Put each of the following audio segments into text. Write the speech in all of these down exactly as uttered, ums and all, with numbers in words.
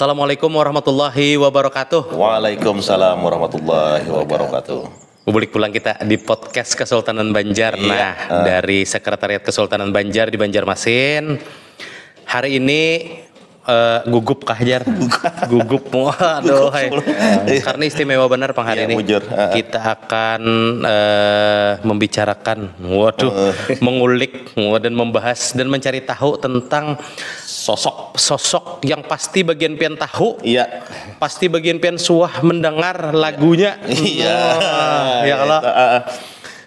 Assalamualaikum warahmatullahi wabarakatuh. Waalaikumsalam warahmatullahi wabarakatuh. Bubulik pulang kita di podcast Kesultanan Banjar. Iya, Nah, ah. Dari Sekretariat Kesultanan Banjar di Banjarmasin. Hari ini eh, gugup kah, Jar? Gugup. Waduh, hai. Karena istimewa benar pang hari Iya, ini. bujur. Ah. Kita akan eh, membicarakan, waduh, mengulik dan membahas dan mencari tahu tentang Sosok. sosok yang pasti bagian pian tahu, Iya. pasti bagian pian suah mendengar lagunya. Iya. Wah, ya kalau Ah, ah.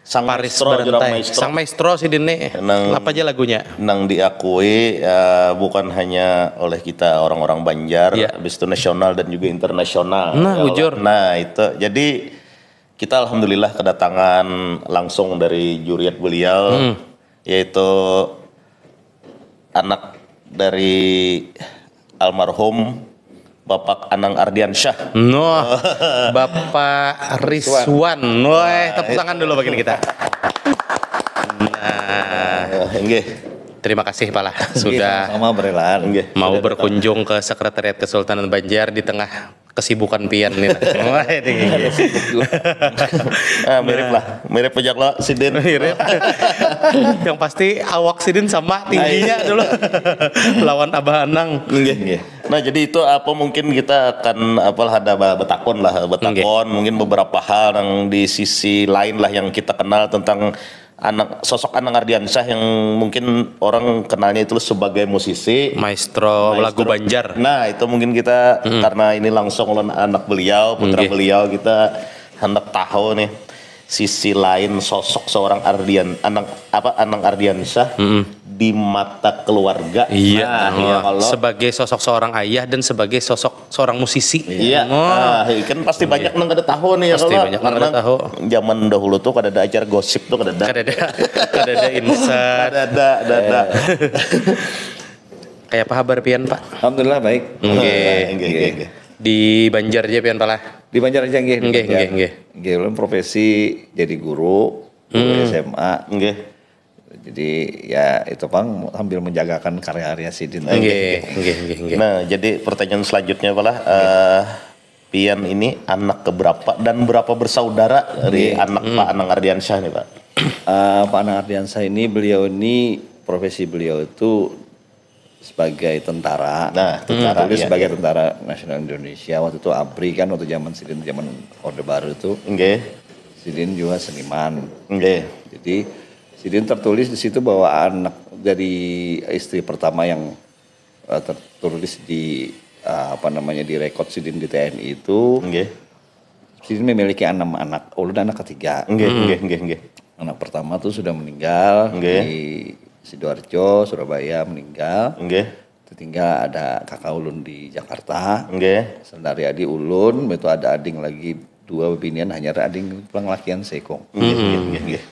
Sang Paris maestro, jurang Berentai, maestro. Sang Maestro sidin nih. Nang- Apa aja lagunya? Nang diakui eh, bukan hanya oleh kita orang-orang Banjar, Iya. habis itu nasional dan juga internasional. Nah, Ya Allah. bujur. Nah, itu. Jadi kita alhamdulillah kedatangan langsung dari juriat beliau, Hmm. yaitu anak dari almarhum Bapak Anang Ardiansyah. Noh, Bapak Rizwan. Woi, tepuk tangan dulu bagi kita. Nah, Eh, Enggih. Terima kasih, Pak lah, sudah Sama-sama berelaan. Enggih. Mau berkunjung ke Sekretariat Kesultanan Banjar di tengah kesibukan pian nih. Wah, ini gini. Ah, mirip lah, mirip pejak lo sidin. Mirip. Yang pasti awak sidin sama tingginya dulu lawan Abah Anang. Enggih. Nah, jadi itu apa mungkin kita akan apalah ada ba- betakon lah, betakon mungkin beberapa hal yang di sisi lain lah yang kita kenal tentang anak sosok Anang Ardiansyah yang mungkin orang kenalnya itu sebagai musisi. Maestro lagu Banjar. Nah, itu mungkin kita karena ini langsung oleh anak beliau, putra Nggih. beliau, kita hendak tahu nih sisi lain sosok seorang Ardian Anang apa Anang Ardiansyah di mata keluarga. Iya, Nah, iya oh, kalau sebagai sosok seorang ayah dan sebagai sosok seorang musisi. Iya, Oh. ah, kan pasti banyak nang kada tahu nih ya Pasti kalau banyak nang karena kada tahu. Zaman dahulu tuh kada ada acara gosip tuh kada ada. Kada ada, kada ada insight. Kada ada, kada ada. Kayak apa kabar pian, Pak? Alhamdulillah baik. Nggih. Nggih, nggih, nggih. Di Banjar aja pian, Pak lah. Di Banjar aja nggih. di Nggih, Banjar. nggih, nggih. Nggih, ulun profesi jadi guru, guru S M A. Nggih. Jadi ya itu pang sambil menjagakan karya-karya sidin. Nggih, nggih, nggih, nggih. Nah, jadi pertanyaan selanjutnya adalah eh, pian ini anak keberapa dan berapa bersaudara dari anak Pak Anang Ardiansyah nih, Pak? Eh, Pak Anang Ardiansyah ini beliau ini profesi beliau itu sebagai tentara. Nah, tentara, Tertulis iya, sebagai tentara nasional Indonesia. Waktu itu ABRI kan waktu zaman sidin zaman Orde Baru itu Nggih. sidin juga seniman. Nggih. Jadi sidin tertulis di situ bahwa anak dari istri pertama yang eh, tertulis di eh, apa namanya di rekod sidin di T N I itu Nggih. sidin memiliki enam anak. Ulun anak ketiga. Nggih, nggih, nggih, nggih. Anak pertama tuh sudah meninggal Nggih. di Sidoarjo, Surabaya meninggal. Nggih. Tertinggal ada kakak ulun di Jakarta. Nggih. Saudari adi ulun, itu ada ading lagi dua binian hanya ading pulang lakian seikung. Nggih, nggih, nggih, nggih.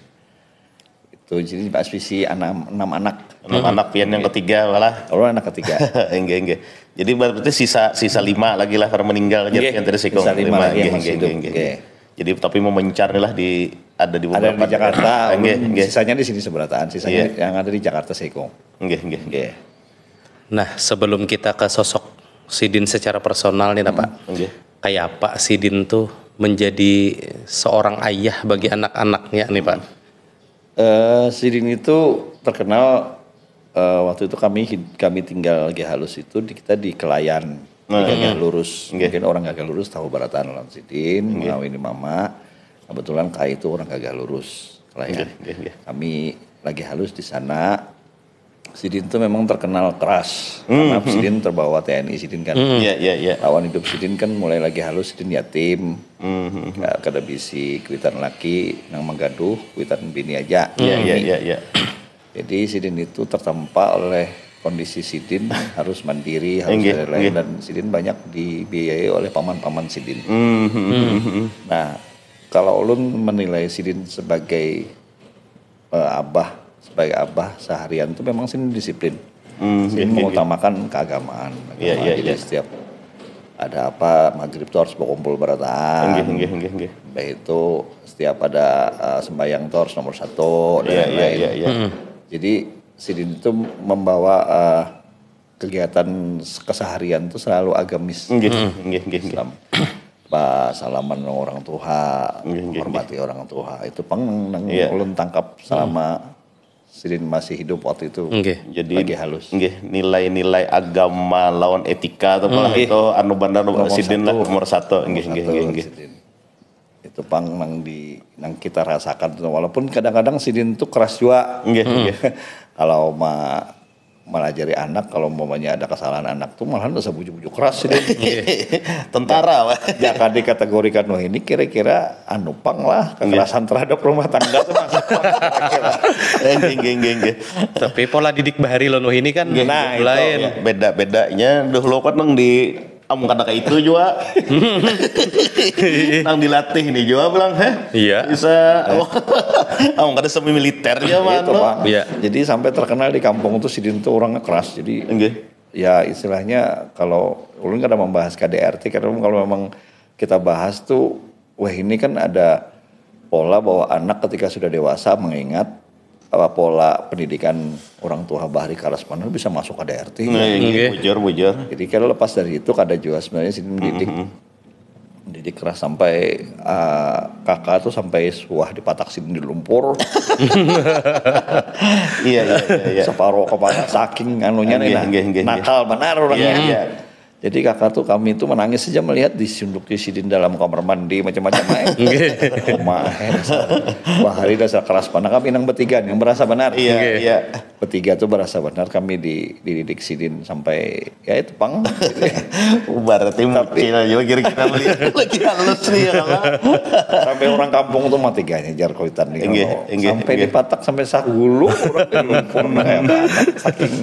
Itu jadi pas visi enam, enam anak. Enam anak pian yang ketiga malah. Ulun anak ketiga. Nggih, nggih. Jadi berarti sisa sisa lima lagi lah karena meninggal jadi Nggih, yang tadi sikung. sisa lima lagi yang Nggih, masih nggih, hidup. nggih, nggih. Nggih. Jadi tapi memencar nih lah di ada di Ada beberapa di Jakarta, Nggih, ulun nggih. Sisanya di sini seberataan, sisanya Iya. yang ada di Jakarta seikung. Nggih, nggih, nggih. Nggih. Nah, sebelum kita ke sosok sidin secara personal nih, Pak. Nggih. Kayak apa sidin tuh menjadi seorang ayah bagi anak-anaknya nih, Pak? Eh, sidin itu terkenal eh, waktu itu kami hid- kami tinggal Gae Halus itu di kita di Kelayan, di Nah. Gagah Lurus. Nggih. Mungkin orang Gagah Lurus tahu berataan lawan sidin, mengawini mama. Kebetulan Kai itu orang Gagah Lurus, Kelayan. Nggih, nggih, nggih. Kami lagi halus di sana. Sidin itu memang terkenal keras karena sidin terbawa T N I sidin kan. Iya, iya, iya. Lawan hidup sidin kan mulai lagi halus sidin yatim. Mhm. Nggak kada bisi kuitan laki nang menggaduh, kuitan bini aja. Iya, iya, iya, iya. Jadi sidin itu tertempa oleh kondisi sidin harus mandiri, harus Nggih, lain-lain nggih. Dan sidin banyak dibiayai oleh paman-paman sidin. Mhm. Nah, kalau ulun menilai sidin sebagai eh, abah, sebagai abah seharian itu memang sidin disiplin. Hmm, Sidin nggih, nggih, mengutamakan keagamaan. Iya, Agama. iya, Jadi iya. Setiap ada apa maghrib tuh harus berkumpul berataan. Nggih, nggih, nggih, nggih. Baik itu setiap ada eh, sembahyang tuh harus nomor satu dan Iya, iya, lain-lain. Iya, iya. Jadi sidin itu membawa eh, kegiatan keseharian tuh selalu agamis. Nggih, nggih, nggih, nggih. Islam. Ba salaman orang tuha, Nggih, nggih, hormati orang tuha. Itu pang nang, nang Iya. ulun tangkap selama sidin masih hidup waktu itu. Nggih. Jadi Lagi halus. Nggih, nilai-nilai agama lawan etika atau apalah itu anu bandar Nomor sidin lah satu. Nomor satu. Nggih, nggih, Satu, nggih, nggih. sidin. Itu pang nang di nang kita rasakan tuh. Walaupun kadang-kadang sidin tuh keras juga. Nggih, nggih. Kalau ma melajari anak, kalau umpamanya ada kesalahan anak tuh malahan udah bujuk-bujuk keras sidin. Tentara, Pak. Jaka dikategorikan, wah, ini kira-kira anu pang lah, kekerasan terhadap rumah tangga tuh masuk pang kira-kira. Eh, nggih, nggih, nggih, nggih. Tapi pola didik bahari lawan wahini kan Nah, itu. lain. Ya, beda-bedanya dulu kan nang di amun kada kayak itu juga. Nang dilatih ini juga bilang, heh. Iya. Bisa. Amun kada semi militer ya, Itu, mano. Pak. Iya. Jadi sampai terkenal di kampung tuh sidin tuh orangnya keras. Jadi Nggih. Ya istilahnya kalau ulun kada membahas K D R T, karena kalau memang kita bahas tuh, wah, ini kan ada pola bahwa anak ketika sudah dewasa mengingat apa pola pendidikan orang tua bahari karas mana bisa masuk K D R T. Nah, ini Nggih. bujur, bujur. Jadi kalau lepas dari itu kada jua sebenarnya sih mendidik. Mendidik keras sampai ah, kakak tuh sampai suah dipatak sini di lumpur. Iya, iya, iya, iya. Separuh kepala saking anunya nih Nggih, nah. Nggih, nggih, nggih. Nakal benar orangnya. Iya, iya. Jadi kakak tuh kami tuh menangis saja melihat disunduki sidin dalam kamar mandi macam-macam aja. Rumah. Wah, hari dasar keras mana kami nang bertiga nih, yang berasa benar. Iya, iya. Bertiga tuh berasa benar kami di dididik sidin sampai ya itu pang. Berarti mucil juga kira-kira beli lagi halus nih ya, Kak. Sampai orang kampung tuh mati ganya jar kuitan nih. Nggih, Kalau nggih, sampai nggih. Dipatak sampai sahulu orang di lumpur kayak apa. Saking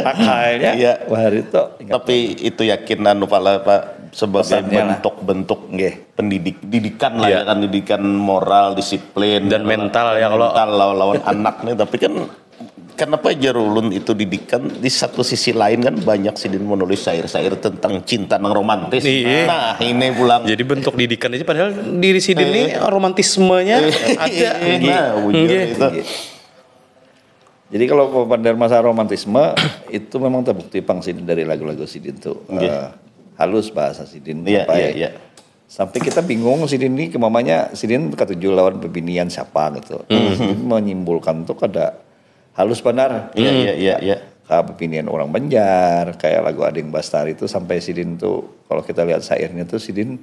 nakalnya. Iya. Wah, hari itu ingat. Tapi itu yakin anu pala Pak sebagai Pesannya lah. bentuk-bentuk Nggih. pendidik didikan lah Iya. Ya kan, didikan moral, disiplin Dan mental ya, kalau mental lawan anak nih. Tapi kan kenapa jar ulun itu didikan, di satu sisi lain kan banyak sidin menulis syair-syair tentang cinta yang romantis. Iya. Nah, ini pulang. Jadi bentuk didikan aja padahal diri sidin nih romantismenya ada. Nah, bujur Nggih. itu. Jadi kalau pemandar masa romantisme itu memang terbukti pang sidin dari lagu-lagu sidin tuh Nggih. eh, halus bahasa sidin Iya, sampai iya, iya. sampai kita bingung sidin nih kemamanya sidin katuju lawan pebinian siapa gitu. Sidin menyimpulkan tuh kada halus benar. Iya, iya, iya, iya. Kayak pebinian orang Banjar, kayak lagu Ading Bastari itu sampai sidin tuh kalau kita lihat syairnya tuh sidin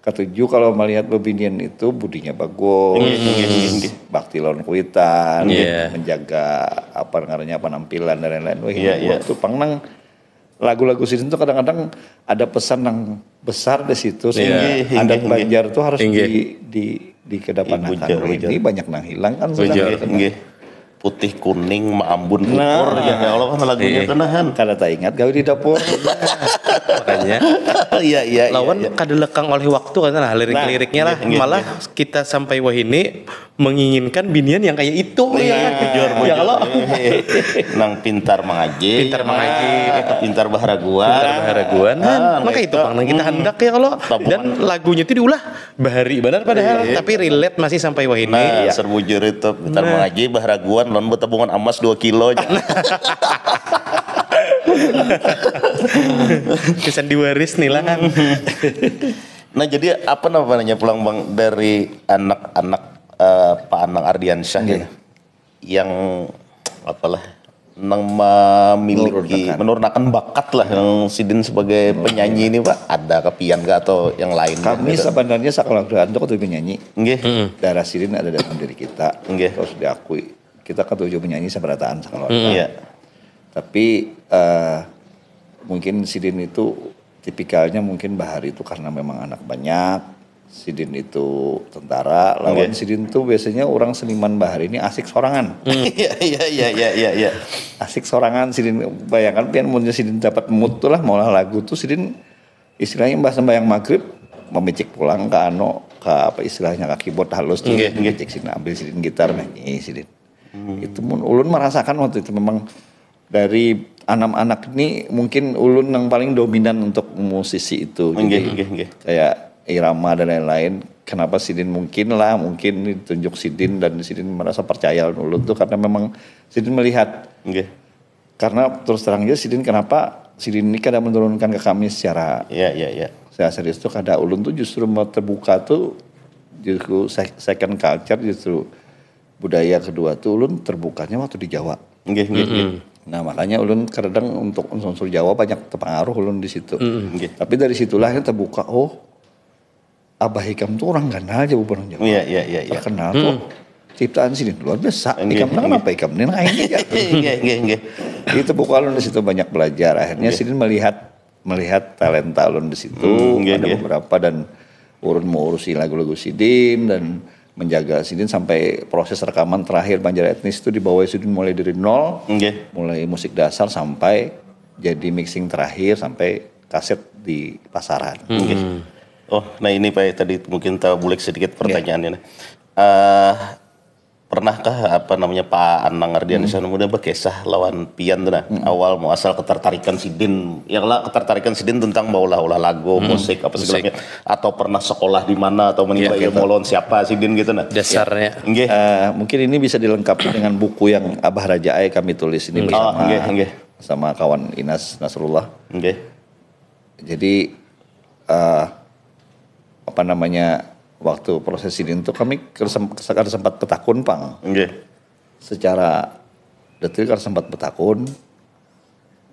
katuju kalau melihat bebinian itu budinya bagus, bakti lawan kuitan, Iya. menjaga apa namanya penampilan dan lain-lain. Wah, Iya, ini iya. Waktu pang nang lagu-lagu sidin tuh kadang-kadang ada pesan yang besar di situ. Iya. Inggih, Adat inggih, Banjar tuh harus Inggih. di di dikedepankan. Iya, bujur, Wah, bujur. Ini banyak nang hilang kan Bujur. sudah. Nggih, nggih. Putih kuning maambun Nah. pupur ya Allah kan lagunya Iya. tuh nahan. Kada taingat gawe di dapur. Makanya Iya, iya, iya. lawan Iya. kada lekang oleh waktu kan, nah, lirik-liriknya lah, Nah, iya, iya, malah kita sampai wahini menginginkan binian yang kayak itu ya kan? Bujur, Ya bujur. kalau Nang pintar mengaji. Pintar mengaji. Pintar baharaguan. Pintar baharaguan. Ah, Maka itu gitu. pang nang kita handak ya kalau, Tabungan. dan lagunya itu diulah bahari benar padahal, tapi relate masih sampai wahini. Nah, Ya. Serbujur itu pintar Nah. mengaji, baharaguan lawan betabungan emas dua kilo. Kesan diwaris nih lah kan. Nah, jadi apa namanya pulang Bang dari anak-anak eh, Pak Anang Ardiansyah Iya. ya? Yang apalah nang memiliki Menurunkan. Menurunkan bakat lah yang sidin sebagai penyanyi ini Pak, ada kepian kah atau yang lain Kami gitu? Sebenarnya sekolah itu untuk penyanyi. Nggih. Darah sidin ada dalam diri kita. Nggih. Terus diakui kita ketujuh penyanyi seberataan sekolah. Iya. Tapi eh, mungkin sidin itu tipikalnya mungkin bahari itu karena memang anak banyak. Sidin itu tentara, lawan Nggih. Sidin tuh biasanya orang seniman bahari ini asik sorangan. Iya iya iya iya iya iya. Asik sorangan sidin, bayangkan pian munnya sidin dapat mood tuh lah maulah lagu tuh sidin istilahnya mbah sembahyang maghrib memicik pulang ke ano ke apa istilahnya ke keyboard halus tuh Nggih, nggih. Micik sidin ambil sidin gitar nyanyi sidin. Itu mun ulun merasakan waktu itu memang dari anak-anak ini mungkin ulun yang paling dominan untuk musisi itu. Nggih, Jadi nggih, nggih. kayak irama dan lain-lain. Kenapa sidin mungkin lah, mungkin ditunjuk sidin dan sidin merasa percaya lawan ulun tuh karena memang sidin melihat Nggih. Karena terus terang aja sidin, kenapa sidin ini kada menurunkan ke kami secara Iya, iya, iya. secara serius tuh, kada. Ulun tuh justru mau terbuka tuh justru se- second culture, justru budaya kedua tuh ulun terbukanya waktu di Jawa. Nggih, nggih, nggih. Nah, makanya ulun kadang untuk unsur-unsur Jawa banyak terpengaruh ulun di situ. Nggih. Tapi dari situlah yang terbuka, oh, abah ikam tuh orang ganal aja, bukan orang Jawa. Iya, iya, iya, iya. Terkenal tuh ciptaan sini luar biasa. Nggih, Ikam nang nggih. Kenapa ikam ini nang aing aja? Nggih, nggih, nggih. Jadi terbuka ulun di situ, banyak belajar. Akhirnya sidin melihat melihat talenta ulun di situ. Hmm, nggih, Ada nggih. Beberapa, dan ulun mengurusi lagu-lagu sidin dan menjaga sidin sampai proses rekaman terakhir Banjar Etnis itu dibawa sidin mulai dari nol, Nggih. mulai musik dasar sampai jadi mixing terakhir sampai kaset di pasaran. Nggih. Oh, nah ini Pak, tadi mungkin tabulik sedikit pertanyaannya. Nah. Eh, pernahkah apa namanya Pak Anang Ardiansyah muda berkisah lawan pian tuh nah, awal muasal ketertarikan sidin, yang lah ketertarikan sidin tentang maulah-ulah lagu, musik apa segala macam, atau pernah sekolah di mana atau menimba Iya, ilmu lawan siapa sidin gitu nah. Dasarnya. Nggih. Eh, mungkin ini bisa dilengkapi dengan buku yang Abah Raja Ai kami tulis ini Oh, bersama nggih, nggih. sama kawan Inas Nasrullah. Nggih. Jadi eh apa namanya, waktu proses sidin tuh kami kada sem- kada sempat betakun pang Nggih. secara detail, kada sempat betakun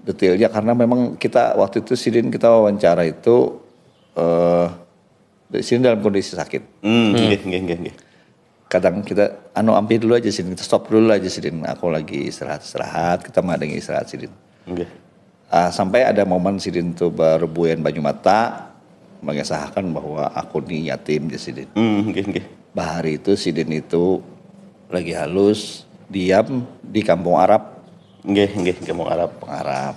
detailnya karena memang kita waktu itu sidin kita wawancara itu eh sidin dalam kondisi sakit. Hmm, nggih, nggih, nggih, nggih. Kadang kita anu ampih dulu aja sidin, kita stop dulu aja sidin. Aku lagi istirahat-istirahat, kita madengi istirahat sidin. Nggih. Ah, sampai ada momen sidin tuh berebuian banyu mata, mengesahakan bahwa aku ni yatim, jar sidin. Hmm, nggih, nggih. Bahari itu sidin itu lagi halus diam di kampung Arab. Nggih, nggih, kampung Arab. Kampung Arab.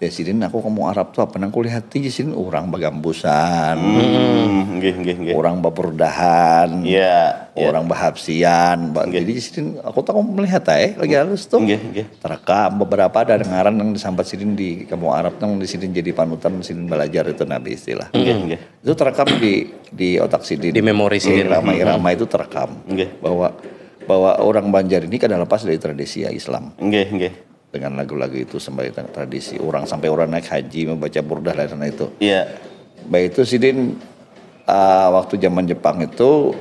Ya sidin, aku kampung Arab tuh apa nang kulihati, jar sidin, orang bagambusan, Hmm, nggih, nggih, nggih. Orang baburdahan, Iya, iya. Orang bahabsian. Ba- Nggih. Jadi sidin, aku tahu melihat eh lagi halus tuh. Nggih, nggih. Terekam beberapa ada ngaran yang disambat sidin di kampung Arab, yang di sidin jadi panutan, sidin belajar itu nabi istilah. Nggih, nggih. Itu terekam di di otak sidin. Di memori sidin. Irama-irama itu terekam. Nggih. Bahwa bahwa orang Banjar ini kada lepas dari tradisi Islam. Nggih, nggih. Dengan lagu-lagu itu sampai tradisi orang, sampai orang naik haji membaca burdah dan lain itu. Iya. Baik itu sidin ah, waktu zaman Jepang itu,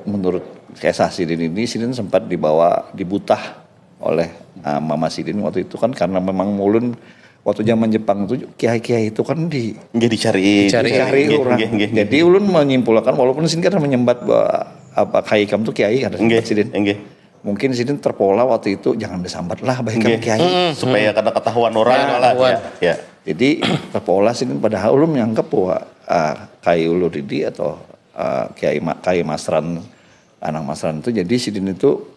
menurut kisah sidin ini, sidin sempat dibawa dibutah oleh ah, mama sidin waktu itu kan, karena memang ulun waktu zaman Jepang itu kiai-kiai itu kan di Nggih, dicari. Dicari. dicari Nggih, orang. nggih, nggih, nggih. Jadi ulun menyimpulkan, walaupun sidin kada menyambat bahwa apa kiai ikam tuh kiai, kada Nggih, sempat sidin. nggih. Mungkin sidin terpola waktu itu, jangan disambat lah baik kan Nggih. kiai. Supaya kada ketahuan orang Ya, lah. ketahuan. Ya, ya. Jadi terpola sidin, padahal ulun menganggap bahwa ah, Kiai Ulur Didi atau ah, Kiai Ma- Kiai Masran, Anang Masran itu, jadi sidin itu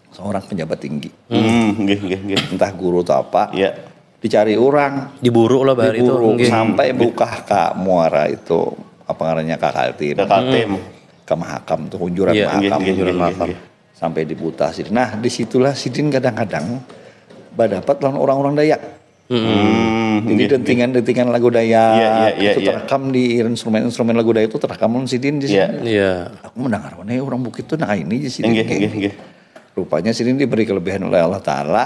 seorang pejabat tinggi, Hmm, nggih, nggih, nggih. Entah guru atau apa, Ya. Dicari orang, Diburu lah bahari itu. Diburu Nggih. Sampai bukah ke muara itu, apa ngarannya, ke Kaltim, Ke Kaltim. Ke Mahakam tuh, Hunjuran Iya, Mahakam, nggih, nggih, Hunjuran nggih, Mahakam. Nggih. Sampai di Butah sini. Nah, disitulah sidin kadang-kadang berdapat lawan orang-orang Dayak. Hmm, Jadi dentingan-dentingan lagu Dayak itu terekam di instrumen-instrumen lagu Dayak itu terekam lawan sidin di sini. Iya. Iya. Aku mendengar mana orang bukit tuh nah ini di sini. Nggih, nggih, nggih. Rupanya sidin diberi kelebihan oleh Allah Taala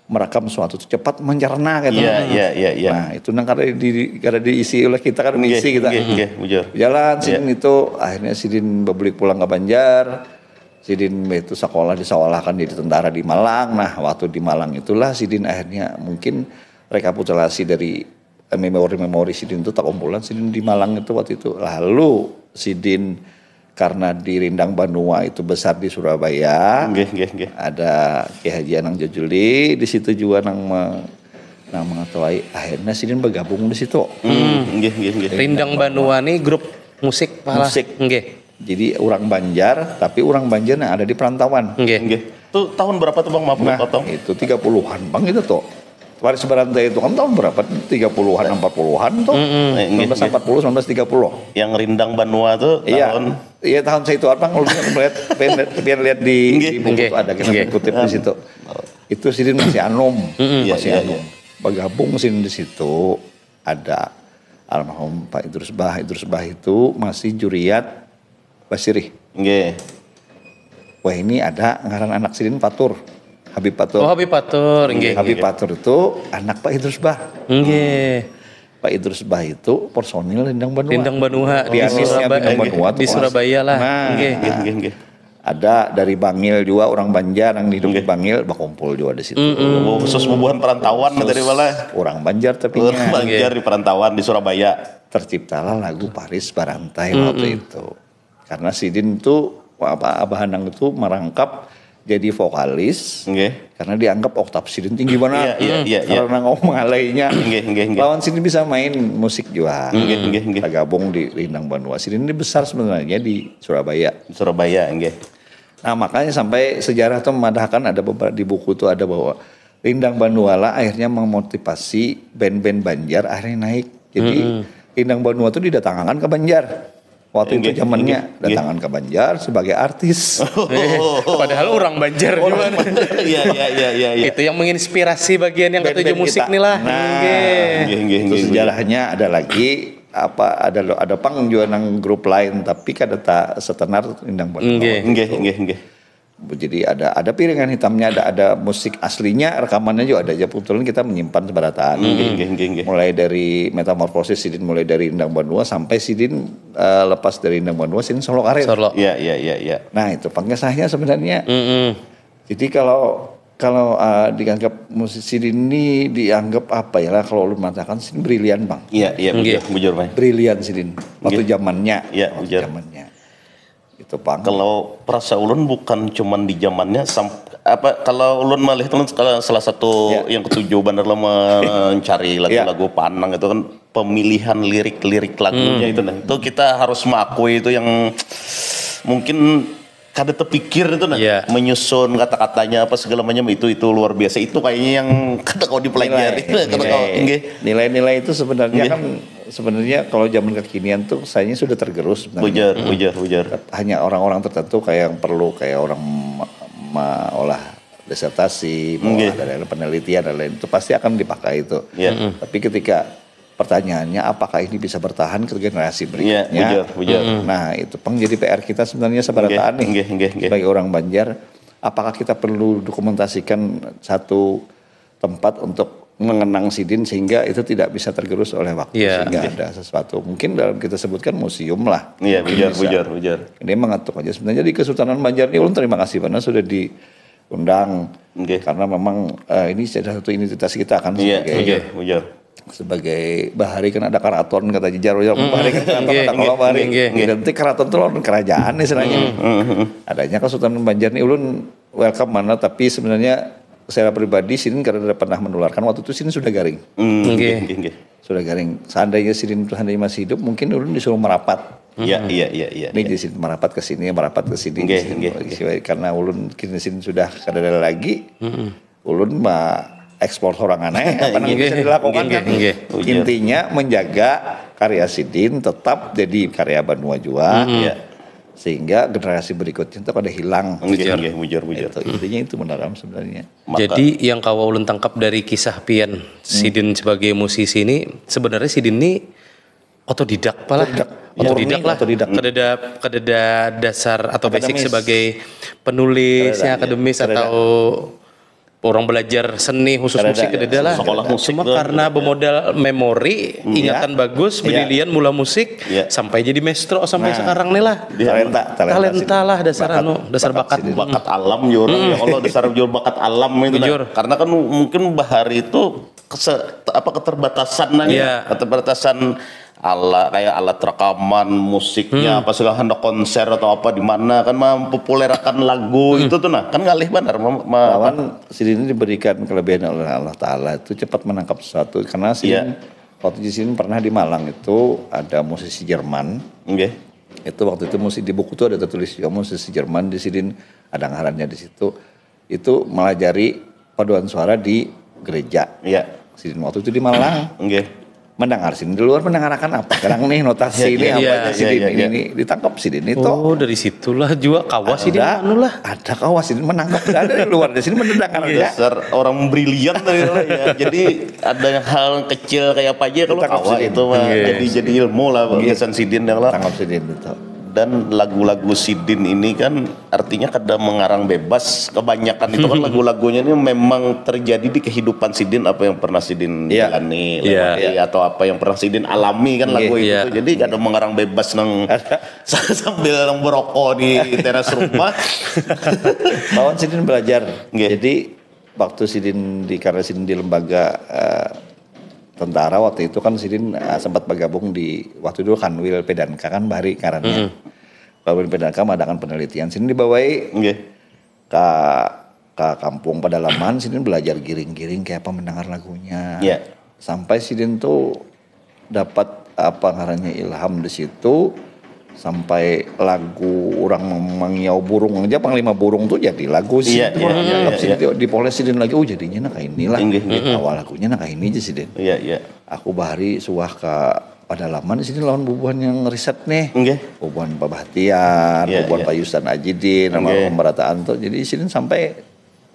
merekam suatu itu cepat mencerna gitu. Iya, iya, iya, iya. Nah, itu nang kada di kada diisi oleh kita, kada diisi kita. Nggih, nggih, bujur. Jalan sidin itu akhirnya sidin bebulik pulang ke Banjar. Sidin itu sekolah disekolahkan jadi tentara di Malang. Nah, waktu di Malang itulah sidin akhirnya mungkin rekapitulasi dari eh, memori-memori sidin itu terkumpulan sidin di Malang itu waktu itu. Lalu sidin karena di Rindang Banua itu besar di Surabaya. Nggih, nggih, nggih. Ada Kiai Haji Anang Jojuli di situ juga nang me- nang mengetahui, akhirnya sidin bergabung di situ. Hmm, nggih, nggih, nggih. Rindang Banua ni grup musik pahala. Musik. Nggih. Jadi orang Banjar, tapi orang Banjar yang ada di perantauan. Nggih. Nggih. Itu tahun berapa tuh Bang? Maaf Nah, potong. Itu tiga puluhan Bang itu tuh. Waris Berantai itu kan tahun berapa? Tiga puluhan, empat puluhan tuh. Eh, nggih, nggih. Sembilan belas empat puluh, sembilan belas tiga puluh. Yang Rindang Banua tuh Iya. Tahun Iya, tahun saya itu apa? Kalau bisa melihat, pengen lihat, pengen lihat di, Nggih, di buku nggih. Tuh ada kita Nggih. Kutip di situ. Itu sidin masih anom, Iya, masih iya, anom. Bergabung sidin di situ ada almarhum Pak Idrus Bah. Idrus Bah itu masih juriat Basirih. Nggih. Wah, ini ada ngaran anak sidin Fatur. Habib Patur. Oh, Habib Patur, nggih. Habib Patur itu anak Pak Idrus Bah. Nggih. Pak Idrus Bah itu personil Rindang Banua. Rindang Banua di Pianisnya Surabaya. Rindang Banua tuh di kelas. Surabaya lah. Nah. Nggih. Nggih, nggih, nggih. Ada dari Bangil juga, orang Banjar yang hidup di Bangil, bakumpul juga di situ. Oh, khusus bubuhan perantauan tadi malah. Orang Banjar tapi orang Banjar di perantauan di Surabaya. Terciptalah lagu Paris Barantai waktu itu. Karena sidin tuh apa Abah Anang itu merangkap jadi vokalis. Nggih. Karena dianggap oktav sidin tinggi banget. Iya, iya, iya, iya. Karena ngomong alainya. Nggih, nggih, nggih. Lawan sidin bisa main musik juga. Nggih, nggih, nggih. Tergabung di Rindang Banua. Sidin ini besar sebenarnya di Surabaya. Surabaya, nggih. Nah, makanya sampai sejarah tuh memadahkan ada beberapa di buku tuh ada bahwa Rindang Banua lah akhirnya memotivasi band-band Banjar akhirnya naik. Jadi Rindang Banua tuh didatangkan ke Banjar. Waktu itu zamannya datangan ke Banjar sebagai artis. Padahal orang Banjar juga. Iya, iya, iya, iya, iya. Itu yang menginspirasi bagian yang ketujuh musik nih lah. Nah, itu sejarahnya ada lagi apa ada ada pang juga nang grup lain tapi kada tak setenar Rindang Banua. Nggih, nggih, nggih. Jadi ada ada piringan hitamnya, ada ada musik aslinya, rekamannya juga ada aja. Kebetulan kita menyimpan sebarataan. Mulai dari Metamorfosis sidin, mulai dari Rindang Banua sampai sidin uh, lepas dari Rindang Banua sidin solo karir. Solo. Iya, iya, iya, iya. Nah, itu pangkisahnya sebenarnya. Mm -mm. Jadi kalau kalau uh, dianggap musisi sidin ini dianggap apa ya lah kalau ulun mengatakan sidin brilian bang. Iya, iya, bujur, bujur bang. Brilian sidin waktu zamannya. Iya, bujur. Zamannya. Itu pang. Kalau perasa ulun bukan cuman di zamannya apa kalau ulun malih teman salah satu ya. Yang ketujuh bandar lo mencari lagu-lagu ya. Panang itu kan pemilihan lirik-lirik lagunya hmm. Itu nah itu kita harus mengakui itu yang mungkin kada terpikir itu nah ya. Menyusun kata-katanya apa segala macam itu itu luar biasa itu kayaknya yang kada kau dipelajari nilai, kada nilai, kau, nilai-nilai itu sebenarnya nilai. Kan sebenarnya kalau zaman kekinian tuh sayanya sudah tergerus. Bujar, bujar, bujar. Hanya orang-orang tertentu kayak yang perlu kayak orang ma- ma- olah disertasi, mau okay. Ada penelitian dan lain itu pasti akan dipakai itu. Yeah. Tapi ketika pertanyaannya apakah ini bisa bertahan ke generasi berikutnya? Yeah, bujar, bujar. Nah itu pang jadi P R kita sebenarnya sebarataan okay. Nih okay, okay, okay. Sebagai orang Banjar, apakah kita perlu dokumentasikan satu tempat untuk mengenang sidin sehingga itu tidak bisa tergerus oleh waktu yeah. Sehingga yeah. Ada sesuatu mungkin dalam kita sebutkan museum lah. Iya yeah, bujar bujar bujar. Ini mengetuk aja sebenarnya di Kesultanan Banjar ini ulun terima kasih banget sudah diundang okay. Karena memang uh, ini salah satu identitas kita kan yeah, sebagai yeah, bujar. Sebagai bahari kan ada karaton kata jejar ya mm, bahari kan karaton okay, ada okay, bahari okay. Identik karaton itu lawan kerajaan nih sebenarnya mm, mm, adanya Kesultanan Banjar nih ulun welcome mana tapi sebenarnya secara pribadi sidin kada pernah menularkan waktu itu sidin sudah garing. Hmm, okay. Okay, okay. Sudah garing. Seandainya sidin seandainya masih hidup mungkin ulun disuruh merapat. Iya, iya, iya, iya. Ini ya. Di sini merapat ke sini, merapat ke sini. Okay, okay, okay. Karena ulun kini sidin sudah kada ada lagi. Mm-hmm. Ulun ma explore orang aneh apa yang bisa dilakukan okay, kan. Okay. Intinya menjaga karya sidin tetap jadi karya banua juga. Mm-hmm. Ya. Sehingga generasi berikutnya itu pada hilang. Bujur, bujur, bujur. Itu, intinya itu mendalam sebenarnya. Maka, jadi yang kawa ulun tangkap dari kisah pian hmm. Sidin sebagai musisi ini sebenarnya sidin ini otodidak palah. Otodidak, otodidak ya, lah. Otodidak. Kedada kedada dasar atau akademis. Basic sebagai penulis kedada, ya, akademis kedada. Atau orang belajar seni khusus kedada, musik kedada ya. Lah. Sekolah musik cuma karena ya. Bermodal memori, hmm. Ingatan ya. Bagus, ya. Bililian mula musik ya. Sampai jadi maestro sampai nah. Sekarang nih lah. Talenta, talenta, talenta lah dasar bakat, anu, dasar bakat. Bakat, bakat alam ya orang hmm. Ya Allah dasar jual bakat alam itu. Bujur. Nah. Karena kan mungkin bahari itu kese, apa keterbatasan nanya, yeah. Keterbatasan ala kayak alat rekaman musiknya hmm. Apa segala hendak konser atau apa di mana kan mempopulerkan lagu hmm. Itu tuh nah kan ngalih benar ma, ma, lawan sidin ini diberikan kelebihan oleh Allah Taala itu cepat menangkap sesuatu karena sidin yeah. Waktu di sidin pernah di Malang itu ada musisi Jerman okay. Itu waktu itu musik di buku itu ada tertulis juga musisi Jerman di sidin ada ngarannya di situ itu melajari paduan suara di gereja. Iya. Sidin waktu itu di Malang. Nggih. Mendengar sidin di luar mendengarkan apa? Kadang nih notasi ini apa sidin ini ditangkap sidin itu. Oh, dari situlah juga kawas sidin anu lah. Ada kawas sidin menangkap ada di luar di sini mendengar aja. Dasar orang brilian tadi ya. Jadi ada hal kecil kayak apa aja kalau kawas itu mah jadi jadi ilmu lah biasan sidin lah. Tangkap sidin itu. Dan lagu-lagu sidin ini kan artinya kada mengarang bebas. Kebanyakan itu kan lagu-lagunya ini memang terjadi di kehidupan sidin, apa yang pernah sidin Iya. jalani, Iya. lewati, atau apa yang pernah sidin alami kan lagu itu Iya. tuh. Jadi kada mengarang bebas nang sambil nang berokok di teras rumah. Lawan sidin belajar. Nggih. Jadi waktu sidin di karena sidin di lembaga eh, tentara waktu itu kan sidin eh, sempat bergabung di waktu dulu Kanwil Pedanka kan bahari ngarannya. Kanwil Pedanka mengadakan penelitian sidin dibawai Nggih. ke ke kampung pedalaman sidin belajar giring-giring kayak apa mendengar lagunya. Iya. Sampai sidin tuh dapat apa ngarannya ilham di situ sampai lagu orang mangiau burung aja Panglima Burung tuh jadi lagu sih Iya, itu iya, orang iya, nangkap iya, sidin iya. Di- dipoles sidin lagi oh jadinya nah kayak inilah Inggih, inggih. Awal lagunya nah kayak ini aja sidin Iya, iya. Aku bahari suah ke pedalaman di sini lawan bubuhan yang riset nih. Nggih. Bubuhan Pak Bahtiar, Iya, bubuhan iya. Pak Yustan Ajidin, sama Nggih. pemerataan tuh. Jadi di sini sampai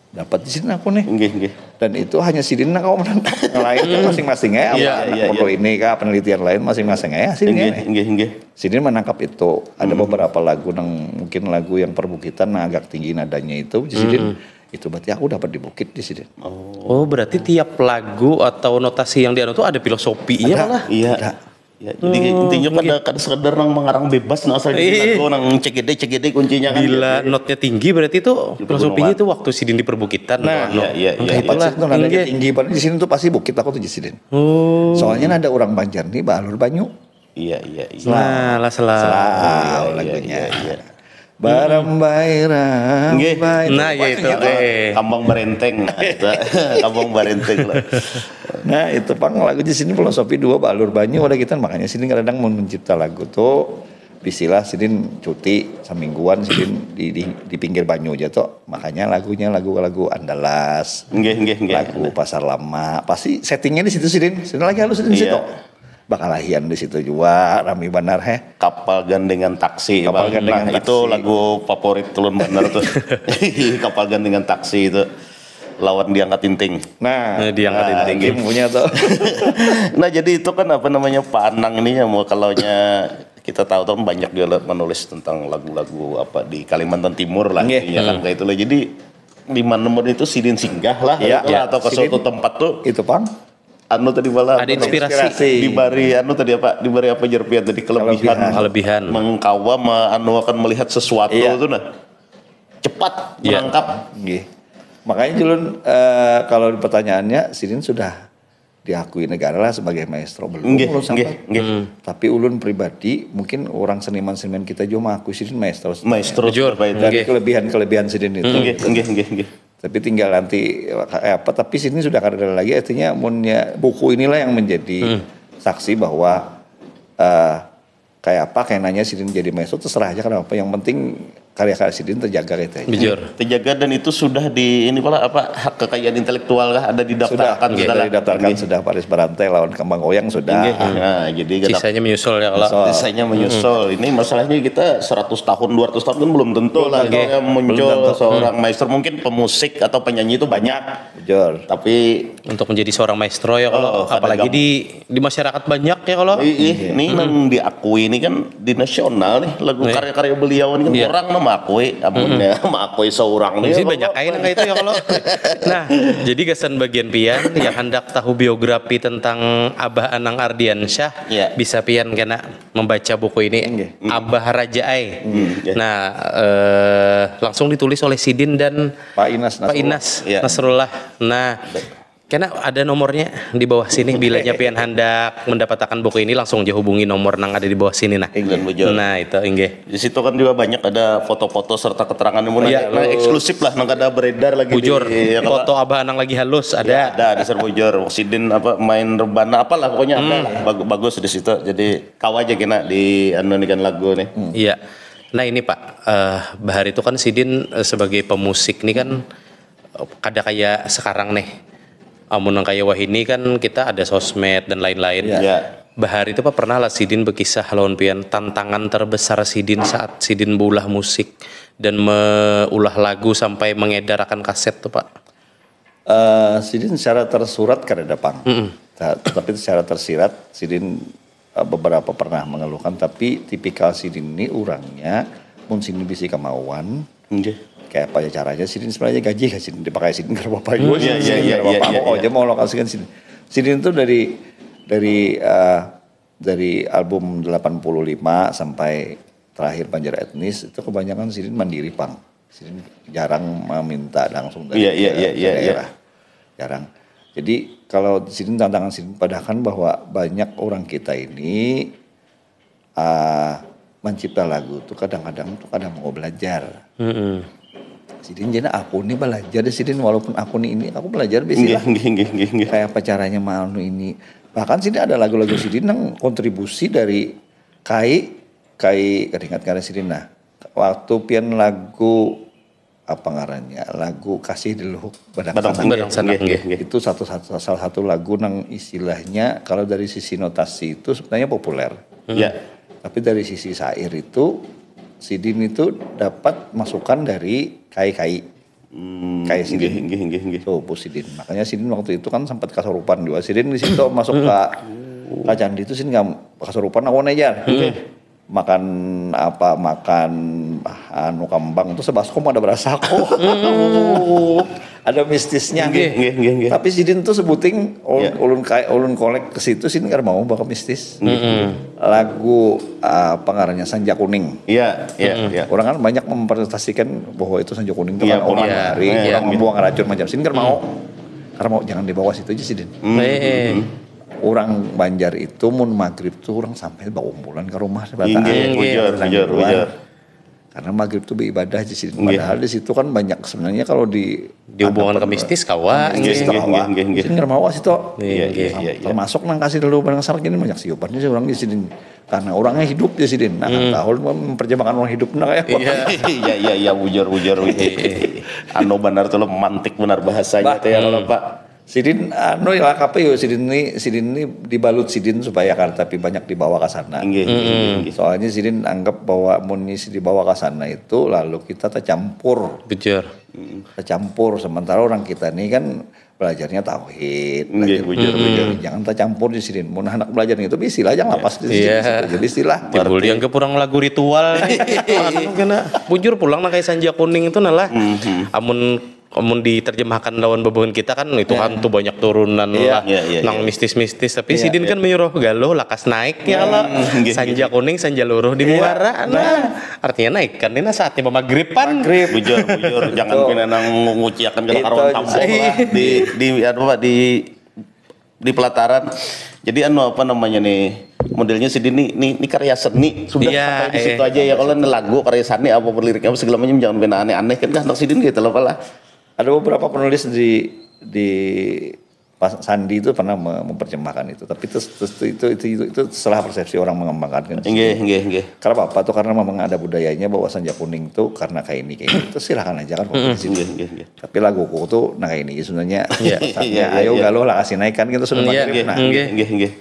dapat di sini aku nih. Nggih, nggih. Dan itu hanya sidin nah kalau menang. Yang lain itu masing-masing ya. Iya, Apa iya, foto iya. ini kah penelitian lain masing-masing ya. Sidin Nggih, nih. nggih, nggih. Sidin menangkap itu. Ada beberapa lagu nang mungkin lagu yang perbukitan nah agak tinggi nadanya itu. Sidin itu berarti aku dapat di bukit di sidin. Oh, berarti tiap lagu atau notasi yang dianu tuh ada filosofinya malah. Iya. Ada. Ya, jadi intinya kada kada sekedar nang mengarang bebas nang asal Iya. lagu nang cegede cegede kuncinya kan. Bila Gitu. notnya tinggi berarti itu filosofinya gunungan. Itu waktu sidin di perbukitan. Nah, Anu. Iya, iya, iya. Kayak Tempat itulah. situ nadanya Nggih. Tinggi banget di sini tuh pasti bukit aku tuh di sidin. Oh. Soalnya ada orang Banjar nih balur banyu. Iya, iya, iya. Nah, lah selah. Selau Iya, lagunya. iya, iya. Barambai rambai. Nggih. Nah, ya itu. Eh. Kambang barenteng. Nah, itu. Kambang barenteng lah. Nah itu pang lagu di sini filosofi dua balur banyu ada kita makanya sini kadang mau mencipta lagu tuh bisilah sidin cuti semingguan sidin di, di, di pinggir banyu aja tuh makanya lagunya lagu-lagu andalas Nggih, nggih, nggih. lagu pasar lama pasti settingnya di situ sidin sidin lagi halus sidin di Iya. Situ bakalahian di situ juga rami banar heh Kapal gandengan taksi. Kapal Bang. gandengan Nah, itu taksi. Lagu favorit tulun bener tuh. Kapal gandengan taksi itu. Lawan diangkat tinting. nah Nah, diangkat nah, tinting. Kim punya tuh Nah, jadi itu kan apa namanya Pak Anang ini ya mau kalaunya kita tahu tuh banyak juga menulis tentang lagu-lagu apa di Kalimantan Timur lah Nggih. intinya kan kayak itulah. Jadi di mana pun itu sidin singgah lah Iya, gitu lah, iya. Atau ke Sidin- suatu tempat tuh itu pang anu tadi malah Ada apa namanya? Inspirasi. Dibari anu tadi apa dibari apa jer pian tadi kelebihan Kelebihan. Kelebihan. Mengkawa me- anu akan melihat sesuatu Iya. Itu nah cepat Iya. Menangkap Nggih. Makanya Julun eh, kalau di pertanyaannya sidin sudah diakui negara lah sebagai maestro belum Nggih, belum sampai. nggih, nggih. Tapi ulun pribadi mungkin orang seniman-seniman kita juga mengakui sidin maestro. Maestro Jujur. Apa itu? Dari Nggih. kelebihan-kelebihan sidin itu. Nggih, nggih, nggih, nggih. Tapi tinggal nanti eh, apa tapi sidin sudah kada ada lagi artinya munnya buku inilah yang menjadi saksi bahwa eh, kayak apa kayak nanya sidin jadi maestro terserah aja kenapa yang penting karya-karya sidin terjaga gitu aja. Bujur. Terjaga dan itu sudah di ini pula apa hak kekayaan intelektual kah ada Sudah, didaftarkan sudah sudah lah. didaftarkan Nggih. Sudah Paris Barantai lawan Kembang Goyang sudah. Nggih. Nah, jadi kada Sisanya menyusul ya kalau. Menyusul. Sisanya menyusul. Ini masalahnya kita seratus tahun, dua ratus tahun kan belum tentu lah Nggih. yang muncul Belum tentu. Seorang maestro mungkin pemusik atau penyanyi itu banyak. Jujur. Tapi Jujur. Untuk menjadi seorang maestro ya kalau Oh, kadang apalagi gam- di di masyarakat banyak ya kalau. Ih, ih, ini nang diakui ini kan di nasional nih lagu Nih. Karya-karya beliau ini kan Iya. Orang mah mengakui, amunnya mengakui seorang nih. Jadi Kalau banyak kain kayak itu ya kalau. Nah, jadi gasan bagian pian yang hendak tahu biografi tentang Abah Anang Ardiansyah, Iya. bisa pian kena membaca buku ini Nggih. Abah Raja Ai. iya. Nah, eh, langsung ditulis oleh Sidin dan Pak Inas Pak Inas Iya. Nasrullah. Nah, kena ada nomornya di bawah sini bilanya pian hendak mendapatkan buku ini langsung aja hubungi nomor nang ada di bawah sini nah. Dan bujur. Nah, itu inggih. Di situ kan juga banyak ada foto-foto serta keterangan yang mulai Iya. nah, eksklusif lah nang kada beredar lagi Bujur, di ya, kalau- foto Abah Anang lagi halus Ya, ada. ada di Serbujur, Sidin apa main rebana apalah pokoknya ada lah bagus, bagus di situ. Jadi kau aja kena di anu nih kan lagu nih. Iya. Nah ini Pak, eh, Bahar itu kan Sidin eh, sebagai pemusik nih kan eh, kada kayak sekarang nih. Amun nang kayak wahini kan kita ada sosmed dan lain-lain. Iya. Bahar itu Pak pernah lah Sidin berkisah lawan pian tantangan terbesar Sidin saat Sidin beulah musik dan meulah lagu sampai mengedarakan kaset tuh Pak. Eh, sidin secara tersurat kada ada pang. Ta- Tetapi secara tersirat sidin beberapa pernah mengeluhkan, tapi tipikal sidin ni urangnya mun sidin bisi kemauan, Nggih. kayak apa caranya sidin sebenarnya gaji kan sidin dipakai sidin kada apa-apa jua Iya, sidin iya, iya, kada apa-apa iya, iya, mau iya. aja mau lokasikan sidin. Sidin tuh dari dari eh, dari album delapan puluh lima sampai terakhir Banjar Etnis itu kebanyakan sidin mandiri pang. Sidin jarang meminta langsung dari Iya, iya, ke- iya, ke iya, iya. daerah. Jarang. Jadi kalau sidin tantangan sidin padahkan bahwa banyak orang kita ini ah mencipta lagu tuh kadang-kadang tuh kadang mau belajar. Mm-mm. Sidin jadi aku nih belajar di sidin walaupun aku nih ini aku belajar bisi Nggih, lah. Nggih, nggih, nggih, nggih. Kayak apa caranya mau ini. Bahkan sidin ada lagu-lagu sidin yang kontribusi dari kai kai keringat kada sidin nah. Waktu pian lagu apa ngarannya lagu kasih di luhuk Badang badang Sanak. Badang Sanak, Nggih, nggih, nggih. Itu satu, satu salah satu lagu nang istilahnya kalau dari sisi notasi itu sebenarnya populer. Ya. Tapi dari sisi syair itu sidin itu dapat masukan dari kai-kai. Hmm, Kayak sidin. Nggih, nggih, nggih, nggih. Tuh, Bu Sidin. Makanya Sidin waktu itu kan sempat kasurupan juga. Sidin di situ masuk ke ke candi itu Sidin nggak kasurupan aku aja. Makan apa makan ah, anu kambang tuh sebaskom ada berasa aku. Ada mistisnya. Nggih, nggih, nggih, nggih. Tapi Sidin tuh sebuting ulun Iya. ulun kai ulun kolek ke situ Sidin kada mau bakal mistis. Lagu ah, apa ngarannya Sanja Kuning. Iya, iya, iya. Orang kan banyak mempresentasikan bahwa itu Sanja Kuning itu Iya, kan orang iya, hari iya, orang iya. membuang racun macam Sidin kan mau. Karena mau jangan dibawa situ aja Sidin. Eh, Orang Banjar itu mun maghrib tuh orang sampai bakumpulan ke rumah Inggih, bujur, bujur, bujur. Karena maghrib tuh beribadah aja Sidin. Inggih. Padahal di situ kan banyak sebenarnya kalau di Dihubungan ke mistis kawa. Mistis Inggih, kawa. inggih, inggih, Sidin nggak mau situ. Iya, Iya, iya, iya. Termasuk nang kasih dulu barang sarak ini banyak siupan sih orang di Sidin. Karena orangnya hidup di Sidin. Nah, tahun memperjamakan orang hidup nah kayak Iya. Iya, iya, iya, bujur, bujur, bujur. Anu benar tuh lo mantik benar bahasanya Bah. Tuh ya kalau Pak. Sidin anu ya apa yo Sidin ini Sidin ini dibalut Sidin supaya kada tapi banyak dibawa ke sana. Inggih, inggih, inggih. Soalnya Sidin anggap bahwa mun isi dibawa ke sana itu lalu kita tercampur. Bujur. Tercampur sementara orang kita ini kan belajarnya tauhid. Inggih, belajar- bujur, bujur. Jangan tercampur di Sidin. Mun anak belajar itu bisi lah jangan lapas di Sidin. Iya. Situ aja bisi lah. Timbul dianggap orang lagu ritual. Anu kena bujur pulang nang kayak Sanja Kuning itu nah lah. Amun amun diterjemahkan lawan bebuhan kita kan itu hantu banyak turunan Iya. lah Iya, iya, nang iya. mistis-mistis tapi sidin kan menyuruh galuh lakas naik ya lah Nggih, sanja kuning sanja luruh di muara nah artinya naik kan ini nah saatnya pemagriban Grip. Bujur, bujur. Jangan Betul. Pina nang nguciakan kena Itu karuan aja. kampung lah. Di, di, apa, di, di pelataran. Jadi anu apa namanya nih, modelnya Sidin nih, nih, nih karya seni. Sudah Iya, sampai di situ eh, aja ya. Kalau lagu, karya seni, apa liriknya, apa segala macam, jangan pina aneh-aneh kan. Nah, Sidin gitu lah, lah. Ada beberapa penulis di di pas Sandi itu pernah me- memperjemahkan itu, tapi itu itu itu itu, itu salah persepsi orang mengembangkan kan. Nggih, nggih, nggih. Karena apa tuh karena memang ada budayanya bahwa sanja kuning tuh karena kayak ini kayak ini. Itu silahkan aja kan kompetisi. Nggih, nggih, nggih. Tapi laguku tuh nah kayak ini sebenarnya. Iya. Pesannya, Iya, iya, ayo iya. galuh lah kasih naik kan kita sudah Iya, maghrib Nggih, nah. nggih, nggih, nggih.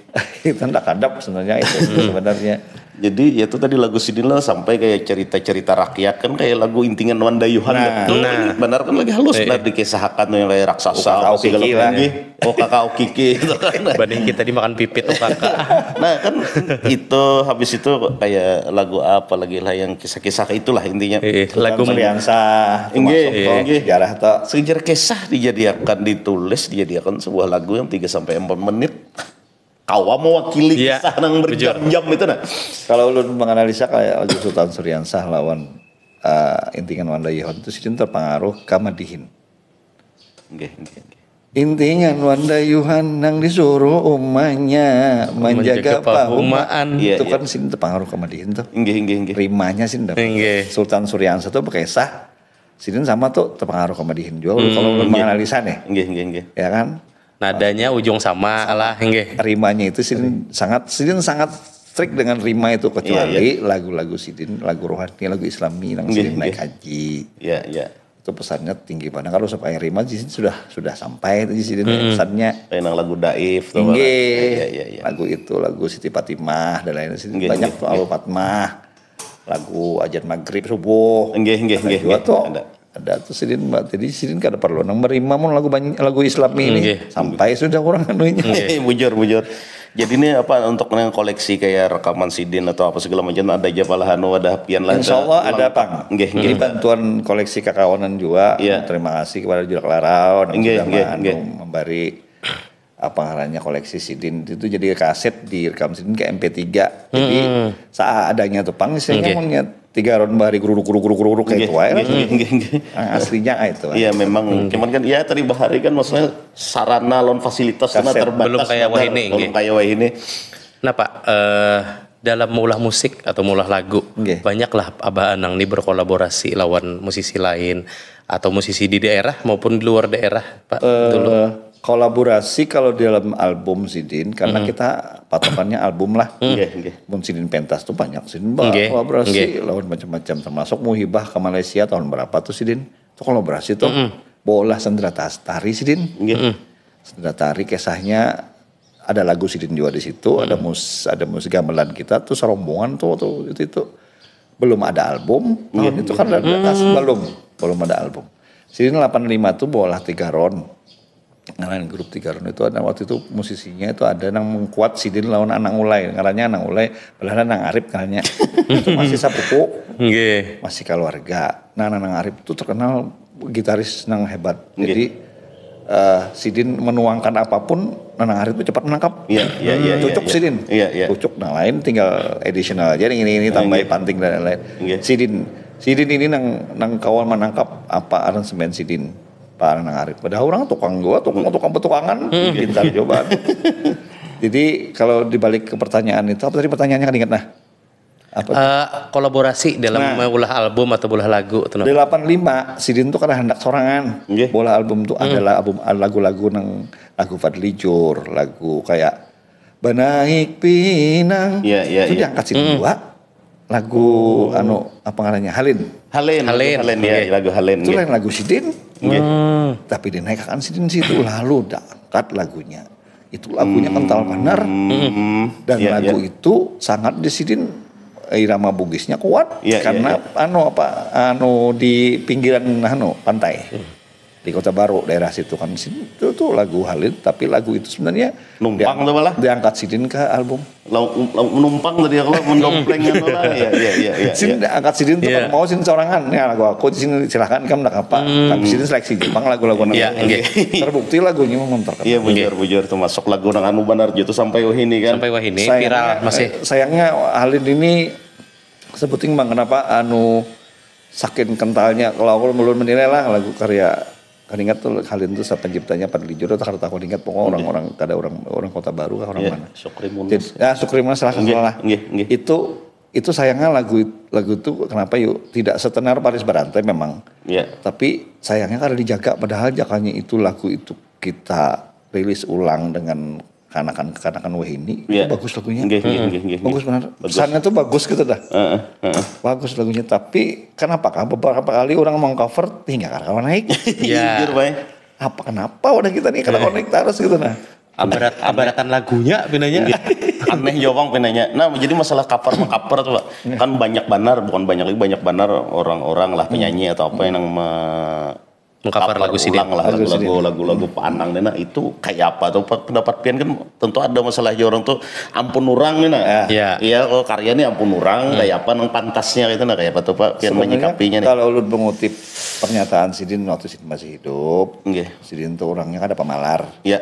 Itu ndak kadap sebenarnya itu sebenarnya. Jadi ya itu tadi lagu Sidin lah sampai kayak cerita-cerita rakyat kan kayak lagu Intingan Wan Dayuhan Nah. tuh Nah. Ini benar kan lagi halus Eh. Nah dikisahkan tuh yang kayak raksasa Ukaka apa segala Ukiki lah. Nggih. Oh kakak Ukiki gitu kan. Banding kita dimakan pipit tuh kakak. Nah kan itu habis itu kayak lagu apa lagi lah yang kisah-kisah itulah intinya. Eh, lagu Suriansa, Inggih, termasuk toh, inggih. sejarah toh. Sejarah kisah dijadiakan ditulis dijadikan sebuah lagu yang tiga sampai empat menit. Kawa mewakili Iya, kisah nang bujur. berjam-jam itu nah. Kalau ulun menganalisa kayak lagu Sultan Suriansah lawan eh, Intingan Wan Dayuhan itu sidin terpengaruh ke Madihin. Nggih, nggih, nggih. Intingan Wan Dayuhan nang disuruh umanya menjaga Menjaga pahumaan. pahumaan. Iya, Itu iya. Kan sidin terpengaruh ke Madihin tuh. Inggih, inggih, inggih. Rimanya sidin dapat. Inggih. Sultan Suriansa tuh berkisah. Sidin sama tuh terpengaruh ke Madihin juga. Kalau ulun menganalisa nih, Inggih, inggih, inggih. Ya kan? Nadanya ujung sama lah nggih. Rimanya itu sidin sangat sidin sangat strict dengan rima itu kecuali lagu-lagu sidin, lagu rohani, lagu Islami, yang Nggih, sidin naik nggih. Haji. Iya, iya. Itu pesannya tinggi banget. Kalau sampai rima di sini sudah sudah sampai itu sidin pesannya. Kayak nang lagu Daif tuh. Inggih. Iya, iya, iya. Lagu itu, lagu Siti Fatimah dan lain-lain. Sidin Nggih, banyak nggih, tuh Alu Fatmah. Lagu ajan maghrib subuh. Nggih, nggih, Ada nggih, juga nggih. tuh. Ada. Ada tuh sidin, Mbak. Jadi sidin kada perlu nang menerima mun lagu banyak, lagu Islam ini. Nggih. Sampai sudah orang anunya. Bujur, bujur. Jadi ini apa untuk yang koleksi kayak rekaman sidin atau apa segala macam ada aja pala anu ada pian lah. Insya Allah ada, Pang. Nggih, Jadi nggih. bantuan koleksi kakawanan juga. Iya. Terima kasih kepada Julak Larau yang Nggih, sudah nggih, ma- nggih. memberi apa ngarannya koleksi sidin itu jadi kaset direkam sidin ke M P tiga. Jadi seadanya tuh pang isinya Nggih. punya tiga round bari gururuk gururuk gururuk kayak Nggih, itu aja. nggih, nggih, nggih. Yang aslinya itu. Iya memang, cuman kan ya tadi bahari kan maksudnya sarana lawan fasilitas karena Kaset. terbatas. Belum kayak Benar, wahini, belum nggih. Kayak wahini. Nah Pak, eh, dalam maulah musik atau maulah lagu, Nggih. banyaklah Abah Anang nih berkolaborasi lawan musisi lain atau musisi di daerah maupun di luar daerah, Pak. Dulu. Eh, kolaborasi kalau di dalam album sidin karena kita patokannya album lah. Nggih, nggih. Mun sidin pentas tuh banyak sidin Nggih, kolaborasi nggih. Lawan macam-macam termasuk Muhibah ke Malaysia tahun berapa tuh sidin? Itu kolaborasi tuh. Bola Sendera Tas- Tari sidin. Nggih. Sendera Tari kisahnya ada lagu sidin juga di situ, ada mus ada musik gamelan kita tuh serombongan tuh tuh itu itu belum ada album tahun itu kan ada belum belum ada album. Sidin delapan lima tuh bola tiga round. Ngaran grup tiga round itu ada waktu itu musisinya itu ada nang mengkuat sidin lawan Anang Ulai. Ngarannya Anang Ulai, padahal Anang Arif ngarannya. Itu masih sapupu, Nggih. masih keluarga. Nah, Anang Arif itu terkenal gitaris nang hebat. Jadi eh, sidin menuangkan apapun, Anang Arif itu cepat menangkap. Iya, iya, iya, iya, Cucuk iya. Sidin. Iya, iya. Cucuk nang lain tinggal additional aja nih ini ini tambahi panting dan lain-lain. Iya. Sidin Sidin ini nang nang kawan menangkap apa aransemen sidin. Pak Anang Arif. Padahal orang tukang gua, tukang tukang petukangan, pintar coba. Jadi kalau dibalik ke pertanyaan itu, apa tadi pertanyaannya kan ingat nah? Apa? Eh, kolaborasi dalam maulah album atau maulah lagu tuh. Nah. Delapan lima sidin tuh kada handak sorangan. Nggih. Bola album tuh adalah album lagu-lagu nang lagu Fadli Jur, lagu kayak Banaik Pinang. Iya, iya, Itu iya. diangkat sidin dua. Lagu anu apa ngarannya? Halin. Halin, Halin, Halin, ya, nggih. Lagu Halin. Itu Nggih. Lain lagu sidin. Nggih. Tapi dinaikakan sidin situ lalu diangkat lagunya. Itu lagunya kental benar. Hmm, Dan iya, lagu iya. Itu sangat di sidin irama Bugisnya kuat Iya, iya, karena iya. anu apa anu di pinggiran anu pantai di Kota Baru daerah situ kan sidin itu tuh lagu Halin tapi lagu itu sebenarnya Numpang diang- tuh malah. Diangkat sidin ke album Lau, lau menumpang tadi aku lah mendompleng anu lah. Iya, iya, iya, iya. Sin Iya. Angkat sidin tuh Iya. Kalau mau sin sorangan ya lagu aku di sini silakan kamu nak apa tapi sidin seleksi Jepang lagu-lagu Iya, nang- nggih. Terbukti lagunya memang terkenal. Iya bujur bujur termasuk lagu nang anu banar jutu sampai wahini kan. Sampai wahini Sayangnya- viral masih. Sayangnya Halin ini sebuting bang kenapa anu saking kentalnya kalau aku belum menilai lah lagu karya kan ingat tuh Halin tuh siapa penciptanya Fadli Jur atau kada tahu ingat pokoknya orang-orang kada orang orang Kota Baru kah orang Iya, mana. Sukri Munas. Jadi, ya Sukri Munas salah Nggih, salah. Nggih, nggih. Itu itu sayangnya lagu lagu itu kenapa yuk tidak setenar Paris Berantai memang. Iya. Tapi sayangnya karena dijaga padahal jakanya itu lagu itu kita rilis ulang dengan kanakan-kanakan wahini Iya. Itu bagus lagunya. Nggih, nggih, nggih, nggih, Bagus nggih. Benar. Bagus. Pesannya tuh bagus gitu dah. Heeh, heeh. Bagus lagunya tapi kenapa kah beberapa kali orang mengcover hingga kawan naik. Ya. Jujur, Bay. Apa kenapa udah kita nih kalau naik terus gitu nah. Abarat abaratan lagunya pinanya. Aneh jawab pinanya. Nah, jadi masalah cover meng-cover tuh, Pak. Kan banyak banar, bukan banyak lagi banyak banar orang-orang lah penyanyi atau apa yang me Meng-cover lagu sidin. ulang lah Lagu lagu-lagu sidin. Lagu-lagu Pak Anang deh. Nah, itu kayak apa tuh Pak pendapat pian kan tentu ada masalah aja orang tuh ampun orang nih nah. Ya. Iya, kalau karya nih ampun orang kayak apa nang pantasnya gitu nah kayak apa tuh Pak pian Sebenarnya menyikapinya nih. Kalau ulun mengutip pernyataan sidin waktu sidin masih hidup, Nggih. Sidin tuh orangnya kan ada pemalar. Ya.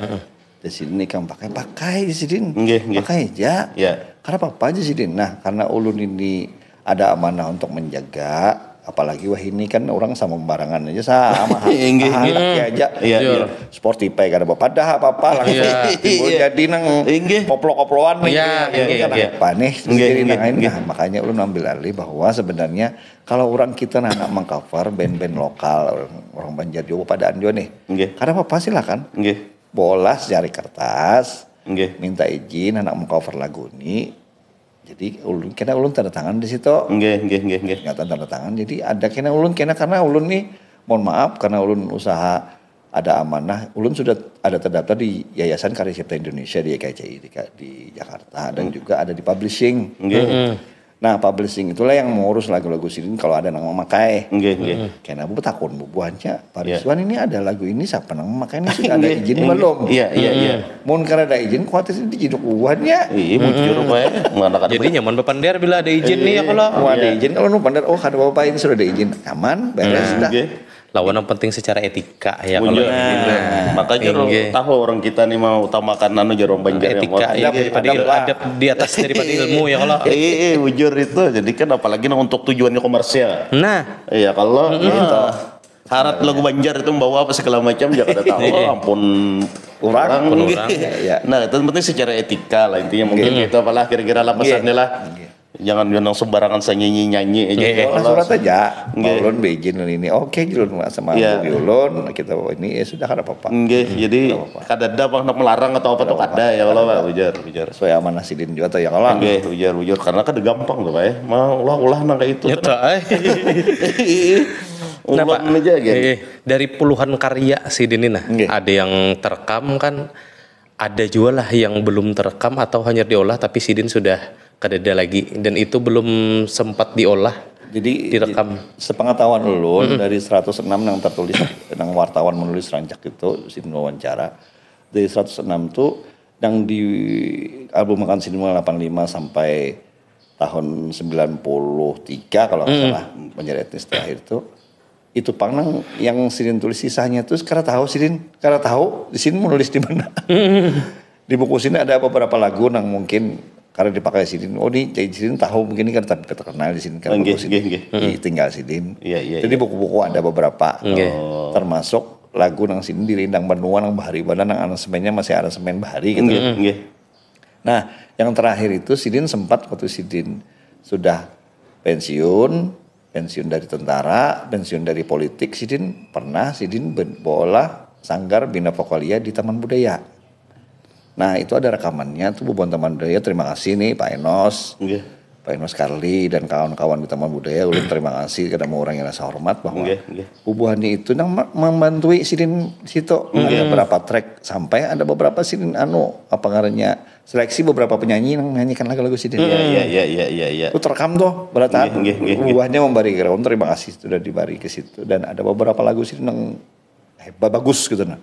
Di sini kan pakai pakai di sidin. Nggih, nggih. Pakai aja. Ya. Karena apa aja sidin. Nah, karena ulun ini ada amanah untuk menjaga apalagi wah ini kan orang sama barangan aja sama Nggih, ah, nggih. Laki aja Iya, Iya. iya. Spotify kada apa-apa dah apa-apa langsung Iya. timbul Iya. Jadi nang Inggih. Poplok-koploan nih Iya, Nah, iya, ini iya, kan iya. Apa nih Terus Inggih, jadi inggih, nang ini. inggih. Nah, makanya ulun ambil alih bahwa sebenarnya kalau orang kita nang anak mengcover band-band lokal orang, orang Banjar juga padaan juga nih Inggih. Kada apa-apa silakan Nggih. Bolas jari kertas Nggih. Minta izin anak mengcover lagu ini Jadi ulun kena ulun tanda tangan di situ. Nggih, nggih, nggih, nggih. Pernyataan tanda tangan. Jadi ada kena ulun kena karena ulun nih mohon maaf karena ulun usaha ada amanah. Ulun sudah ada terdaftar di Yayasan Karya Cipta Indonesia di Y K C I di, di Jakarta dan juga ada di publishing. Nggih. Mm-mm. Nah, publishing itulah yang mengurus lagu-lagu sidin kalau ada nang memakai. Nggih, nggih. Kena bu takun bubuhannya, Pak Rizwan ini ada lagu ini siapa nang memakai ini sudah ada izin belum? Iya, iya, iya. Mun kada ada izin khawatir sih diciduk bubuhannya. Iya, bujur bae. Mana kada Jadi nyaman bapander bila ada izin nih ya kalau. Wah, ada izin kalau nu pander, oh kada apa-apa ini sudah ada izin. Aman, beres sudah. Nggih. Lawan yang penting secara etika ya kalau. Bujur. Makanya Inggih. Tahu orang kita nih mau utamakan anu jar orang Banjar yang Etika mau- ya daripada Adab il- lah. Adab di atas daripada ilmu ya kalau. Eh, eh, bujur itu. Jadi kan apalagi nah untuk tujuannya komersial. Nah, Iya kalau gitu. Syarat lagu Banjar itu membawa apa segala macam ya kada tahu. Oh, ampun Orang. orang. Ampun Nggih. orang. Iya. Nah, itu penting secara etika lah intinya mungkin gitu apalah kira-kira lah pesannya lah. Jangan bilang sembarangan saya nyanyi-nyanyi aja. Nggih. Ya Orang Allah. surat aja. Nggih. Ulun beijin ulun ini. Oke, ulun sama Iya. Bung ulun kita ini ya sudah kada apa-apa. Nggih, jadi kada ada apa nak melarang atau apa tuh kada ya kalau Pak bujur, bujur. Sesuai amanah sidin juga tuh ya kalau. Nggih, bujur, bujur karena kada gampang tuh Pak ya. Mau ulah-ulah nang kayak itu. Nyata, eh. Ulun aja gitu. Eh, dari puluhan karya sidin ini nah, Nggih. Ada yang terekam kan, ada juga lah yang belum terekam atau hanya diolah tapi sidin sudah kadada lagi dan itu belum sempat diolah. Jadi Direkam. sepengetahuan ulun dari seratus enam yang tertulis nang wartawan menulis rancak itu sidin wawancara dari seratus enam tuh yang di album Makan Sidin mulai delapan lima sampai tahun sembilan puluh tiga kalau nggak salah Banjar Etnis terakhir tuh itu pang nang yang sidin tulis sisanya tuh kada tahu sidin kada tahu di sini menulis di mana di buku sini ada beberapa lagu nang mungkin kada dipakai sidin oh ini jadi sidin tahu mungkin ini kan tapi terkenal di sini kan Nggih, buku sidin nggih, nggih. Di tinggal sidin Iya, iya, jadi buku-buku ada beberapa Nggih. termasuk lagu nang sidin di Rindang Benua nang bahari banar nang aransemennya masih aransemen bahari gitu Nggih, nggih. Nah, yang terakhir itu sidin sempat waktu sidin sudah pensiun, pensiun dari tentara, pensiun dari politik, sidin pernah sidin ben- bola sanggar bina vokalia di Taman Budaya. Nah, itu ada rekamannya tuh bubuhan Taman Budaya. Terima kasih nih Pak Enos. Nggih. Pak Enos Karli dan kawan-kawan di Taman Budaya, ulun terima kasih kada mengurangi rasa hormat bahwa Nggih, nggih. Bubuhannya itu nang ma- membantui sidin situ ada berapa track sampai ada beberapa sidin anu apa ngarannya seleksi beberapa penyanyi yang menyanyikan lagu-lagu sidin. Iya, iya, iya, iya, iya, iya. Itu terekam tuh berataan. Nggih, nggih, nggih, nggih. Bubuhannya membari keraun terima kasih sudah dibari ke situ dan ada beberapa lagu sidin yang hebat bagus gitu nah.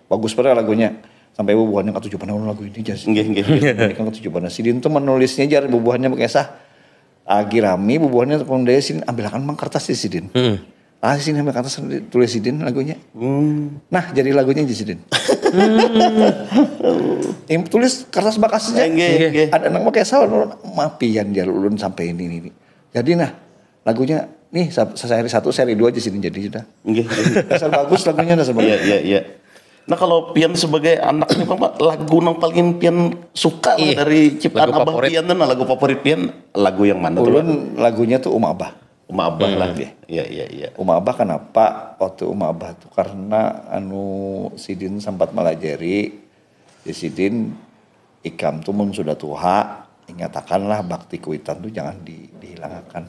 Bagus pada lagunya sampai bubuhannya katuju pernah lagu ini jas. Nggih, nggih, nggih. Ini kan katuju pernah sidin tuh menulisnya jar bubuhannya bekesah. Agi rami bubuhannya tukang daya sidin ambilakan mang kertas di sidin. Ah sini ambil kertas tulis sidin lagunya. Nah jadi lagunya aja sidin. Yang tulis kertas bekas aja. Nggih, nggih. Ada nang pakai salah ulun mapian jar ulun sampai ini ini. Jadi nah lagunya nih sa- seri satu seri dua aja sidin jadi sudah. Nggih, nggih. Dasar bagus lagunya dasar bagus. Iya, iya, iya. Nah, kalau pian sebagai anak nih, Pak, lagu nang paling pian suka lah Iya. Dari ciptaan Lagu abah favorit. Pian tuh, nah, lagu favorit pian, lagu yang mana tuh? Pak? Ulun lagunya tuh Uma Abah. Uma Abah lah. Iya, iya, iya. Uma Abah kenapa? Waktu Uma Abah tuh karena anu sidin sempat melajari di sidin ikam tuh mun sudah tuha ingatakanlah bakti kuitan tuh jangan di, dihilangakan.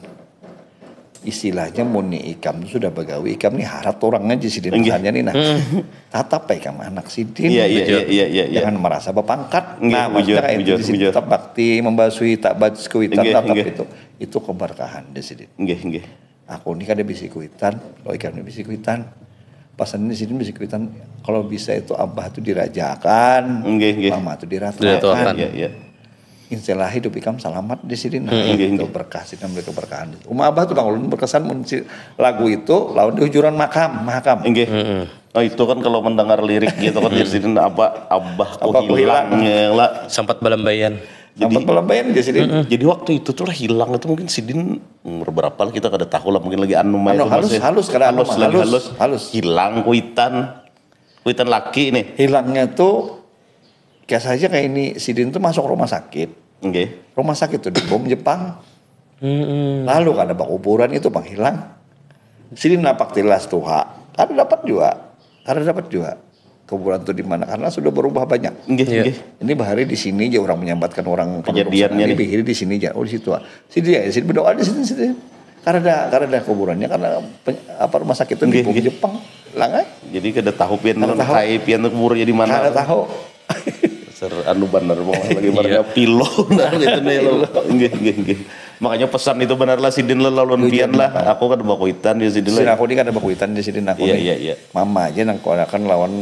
Istilahnya mun ni ikam tuh sudah bagawi ikam ni harat orangnya di sidin Inggih. Misalnya nih nah. Tatap bae ikam anak sidin. Iya, iya, iya, iya, iya, iya. Jangan merasa berpangkat. Inggih, Nah, maksudnya bujur, kayak bujur, itu di sini bujur. Tetap bakti membasuhi tak bas kuitan Inggih, tatap inggih. Itu. Itu keberkahan di sini. Nggih, nggih. Aku ni kada bisi kuitan, lo ikan ni bisi kuitan. Pasan di sini bisi kuitan. Kalau bisa itu abah tu dirajakan, Nggih, nggih. mama tu Diratakan. diratakan. Iya, iya. Insya Allah hidup ikam salamat di sini. Nah, Nggih, itu nggih. Berkah sih memberi keberkahan. Uma abah tu bang ulun berkesan mun si lagu itu lawan di hujuran makam, mahakam. Nggih. Oh itu kan kalau mendengar lirik gitu kan di sini abah abah Abah ku hilang ya lah. Sempat balambaian. Jadi Sampai pelambaian di sini. Jadi waktu itu tuh lah hilang itu mungkin sidin umur berapa lah kita kada tahu lah mungkin lagi anu main Anu itu halus, masih halus, kada anu, halus lagi halus, halus. halus. Hilang kuitan kuitan laki nih. Hilangnya tuh kayak saja kayak ini sidin tuh masuk rumah sakit. Nggih. Rumah sakit tuh di bom Jepang. Lalu kada bakuburan itu penghilang. Sidin napak tilas tuha. Kada dapat juga. Kada dapat juga. Kuburan tuh di mana karena sudah berubah banyak. Nggih, Iya. nggih. Ini bahari di sini aja orang menyambatkan orang Kejadiannya ini nih. Bahari di sini aja. Oh di situ. Ah. Sini ya, sini berdoa di sini sini. Karena karena kuburannya karena pen- apa rumah sakit itu di Nggih, bom nggih. Jepang. Langai. Jadi kada tahu pian Kada tahu. Kai pian tuh kubur jadi mana. Kada tahu. Ser anu banar mau lagi marga pilo nah gitu nih lo. Nggih nggih nggih. Makanya pesan itu benar lah sidin lah lawan pian lah. Aku kada bakuitan di sidin lah. Sidin aku ni kada bakuitan di sidin aku ni. Iya, iya, iya. Mama aja nang kuanakan lawan